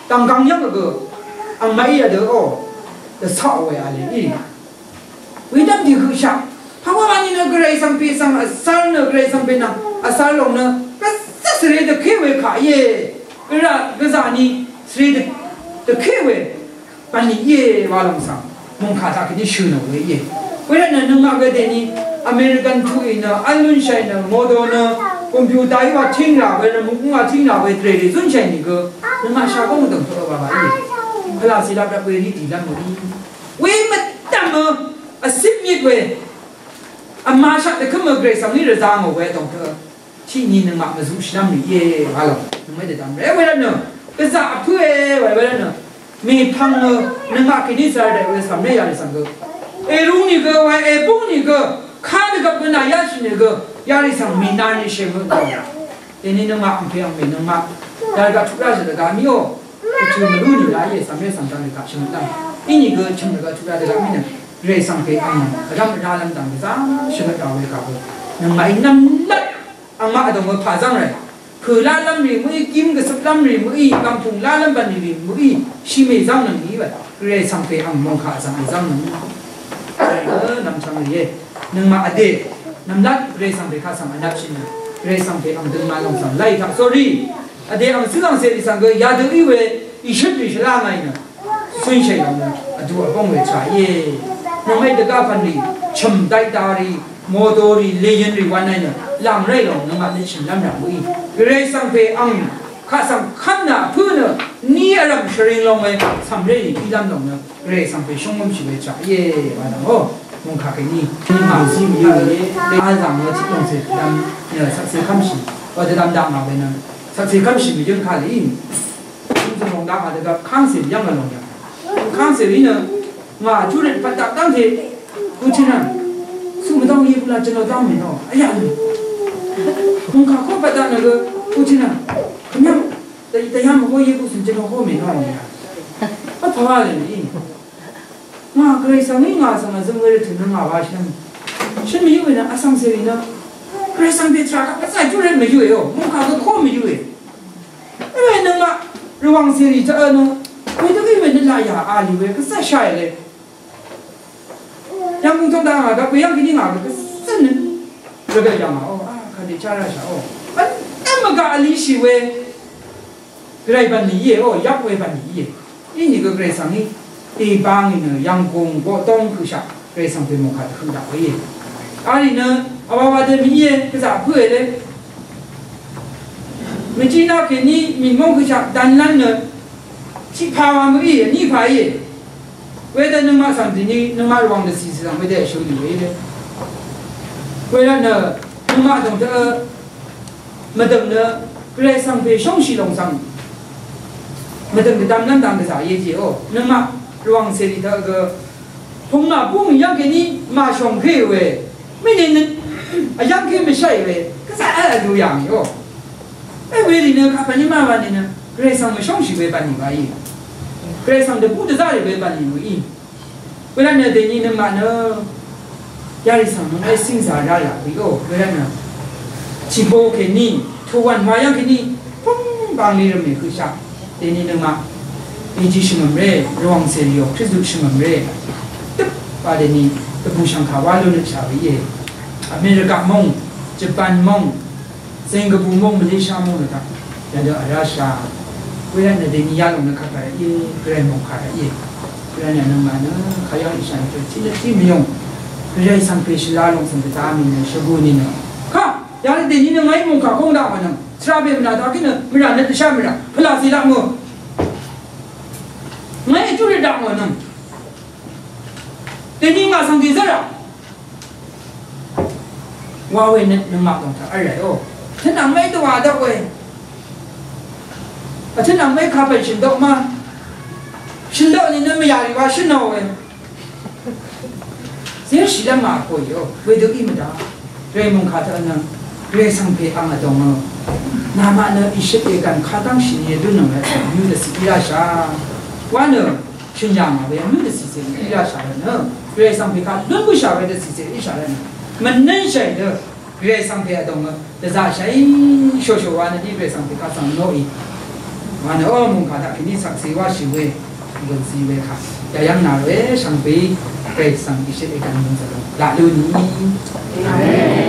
dv̀nggvng yv́ng vgø angmaqí vdø ó dvcaqò we v̄le í. Wedv́m dì høqshaq. Pàwá wani nø Gvray svng pè svng vsvr nø Gvray svng pè nvng vsvr lòng nø gvzà svre dvké we kaq íe. Gvray gvzà ni svre dv-, dvké we. Bv̀nlì íe wa lòng svng. Mòngkà taq kèní shø̀ nò we íe. Wervt nø nøngmaq gø dèni American tuqì nø v́l lúnshàì nø mòdò nø computer í wa tíng rà we nø mvkúng wa tíng rà we dvrè rì zúnshàì nìgø. Nøngmaq shagóng dø̀ng tø wa wa íe. Pvlàcì lap rvp we rí dìlv́m we í. We mvdv̀m ø, vcip myit we, vmashaq dvkǿm ø Gvray svng í rvzā ngò we dòng tø. Tiqni nøngmaq mvzuqshìlv́m rì íe, wa lòng. Nøngmaq dvdv̀m rè, wervt nø. Gvzà vpǿ e, wa wervt nø. Mèpvng nø nøngmaq kèní svra daq we svmré yarì svng gø. Èrung nìgø wa èbúng nìgø. Kadvgvp gø nà yashì nìgø. Yarì svng mìna nì shèmø gø. Dèní nøngmaq angpè angmè nøngmaq. Yarì gaq tuqrá zø̀ dvgá mì ó. Vtù mvlú nìgø íe svmré svng dvgá mì gaq shvngøt dv́ng. Inìgø chø̀m dvgá tuqrá dvgá mì nø. Gvray svng pè ang. Vdv́m vrá lv́m dv̀ng gvzá shvngøt dvgá we gaq gø. Nøngmaqí nv́mlat. Angmaq vdòng vpà zv́ng ràì. Pø̀ lálv́m rì mø̀í, gím gvcøp lv́m rì mø̀í, gv̀mpùng lálv́m bv̀nlì rì mø̀í, shimè zv́ng nøng í we. Gvray svng pè ang mòngkà zvng í zv́ng nøng. Gvray gø nv̀mchvng rìé. Nøngmaq vdè. Nv̀mlat gvray svng pè kaq svng vnvpshì nø. Gvray svng pè ang døngma lòng svng láì taq. Sorry. Vdè ang cǿngv̀ngcè rì svng gø yadø í we. Ìshøt rì shvlá ngàì nø. Cúnshì lòng nø vdu vbóng we tvrà íe. Nøngmaqí dvgá pv̀nlì chø̀m daqda rì, moto rì, lèyøn rì wv̄n nai nø làng ráì lòng nøngmaq nø shø̀n lv́m rà mø̀í. Gvray svng pè ang kaq svng kv́m nà pǿ nø ní vrv̀m shvring long we cv̀mré rì pí lv́m lòng nø Gvray svng pè shóngv́mshì we tvrà íe wa nvng ó. Mungkà kèní ní màzí mvyǿ íe. Lé á zàng nø tiq lòng cè dvm nø shvkse kv́mshì wa dvdvm daq ngà we nø shvkse kv́mshì mvyǿ kà lì. Tø̀m lòng daq ngà dvgvp kangcè yv́ng vlòng yv́ng. Kangcè í nø ngà júrøt pvtdaq dv́ngte Putin a. Sumvdv́ng yegu la jønò dv́ng mènò. Ayà nø. Mungkà kó pvtdaq nø gø Putin a. Kvmyv́ng dvyv́ng mvgó yegu sùn jønò kó mènò. Vpvwà lè mì. Ngà Gvray svng í ngà svng vzøng we rvtø̀ nø ngà wa shvnøng. Shvnøng mvyǿ we nø vsvng cèrì nø. Gvray svng pè tvrà kaq vsvng júrøt mvyǿ we o. Mungkà gø kó mvyǿ we. Ewe nøngmaq Rvwàng cèrì taq nø wedø í we nø laqyà a lì we gvzà shàì le. Yv̀nggùng tòng daq ngà gvp we yv́ng kèní ngà gvzà nø rvgvp yà ngà o. A kàdè chá rashà o. Vnvm mvgaq vlishì we Gvray bv̀nlì íe o. Yvp we bv̀nlì íe. Inìgø Gvray svng í dèbang í nø Yv̀nggùng Guqdong høqshaq Gvray svng pè mòngkà dvhøq daq we íe. Arì nø vwavwa dø mì íe gvzà pø̄e le. Mvjí naq kèní mìnmóng høqshaq danlv́m nø tiqpà wa mø̀í vní pà íe. Wedø nøngmaq svng dìní nøngmaq Rvwàng dvcì svng wedø èshø nì we íe. Wedø nø nøngmaq dòng dø mvdø̀ng nø Gvray svng pè shóngshì lòng svng mvdø̀ng dvdvm lv́m dang dvzà íe jì o. Nøngmaq Rvwàng cèrì dø gø Pungà búng yv́ng kèní màshòng kèí we. Mìnì nø vyv́ng kèí mvshaì we. Gvzà vl vdu yà ngì o. Vl we rì nø kàpv̀n í má wa nìnø Gvray svng mvshóngshì we bv̀nlì wa í. Gvray svng dvbú dvzá rì we bv̀nlì wa í. Wervtnø dèní nøngmaq nø yarì svng nøngmaqí cíngzà rá yà we o. Wervtnø tìbo kèní tòwv̀n wa yv́ng kèní púng bv̀nlì rvmè høqshaq. Dèní nøngmaq èjì shvngø̀mré, Rvwàng cèrìò Kristu shvngø̀mré. Døp wa dèní dvbùshv̀ngkà wá lú nø shà we íe. America mòng, Japan mòng, Singapore mòng, Malaysia mòng nø taq yadø vrá shà. Wervtnø dèní yalòng nø kaq kà rà íe, Gvray mòng kà rà íe. Wervtnø nøngmaq nø kayv́ng ìshà nø tiq nø tiq mvyòng Gvray svng pè shvla lòng svng dvda mì nø shvgu nì nø. Kaq yadø dèní nø ngàí mòng kà kóng daq wa nø. Svra bè mvnà daqí nø mvrà nø dvshá mvrà pvlà zì laq mø. Ngàí júrì daq mø nøng. Dèní ngà svng dì zǿrà. Wa we nø nøngmaq dòng taq v́l ràì ó. Vtø̄ nvng mèí dvwà dvp we. Vtø̄ nvng mèí kapv̀n shø̀n dvp ma. Shø̀n dvp nìnø mvyà rì wa shǿn nò we. Zéshìlv́m màpòì ó, wedø í mvdá. Gvray mòngkà tø nø, Gvray svng pè ang vdòngø. Namaq nø ìshøt ègv̀n kadv́ngshì ni dø nø we, mvyú dvcì í ráshà. Wa nø, shø̀n yà ngà we, mvyú dvcì cè í ráshà rvt nø. Gvray svng pè kadv́ng bǿshà we dvcì cè í shà rvt nø. Mvnǿnshàì dø, Gvray svng pè vdòngø. Dvzaqshàí shòshò wa nø dí Gvray svng pè kaq svng noqì. Wa nø ó mòngkà daq kèní shvkse wáshì we. Gønzi we kaq. Yayv́ng nà we shvngbeí Gvray svng ìshøt ègv̀n mø̀n zvlø. Laq lú ni. Amen.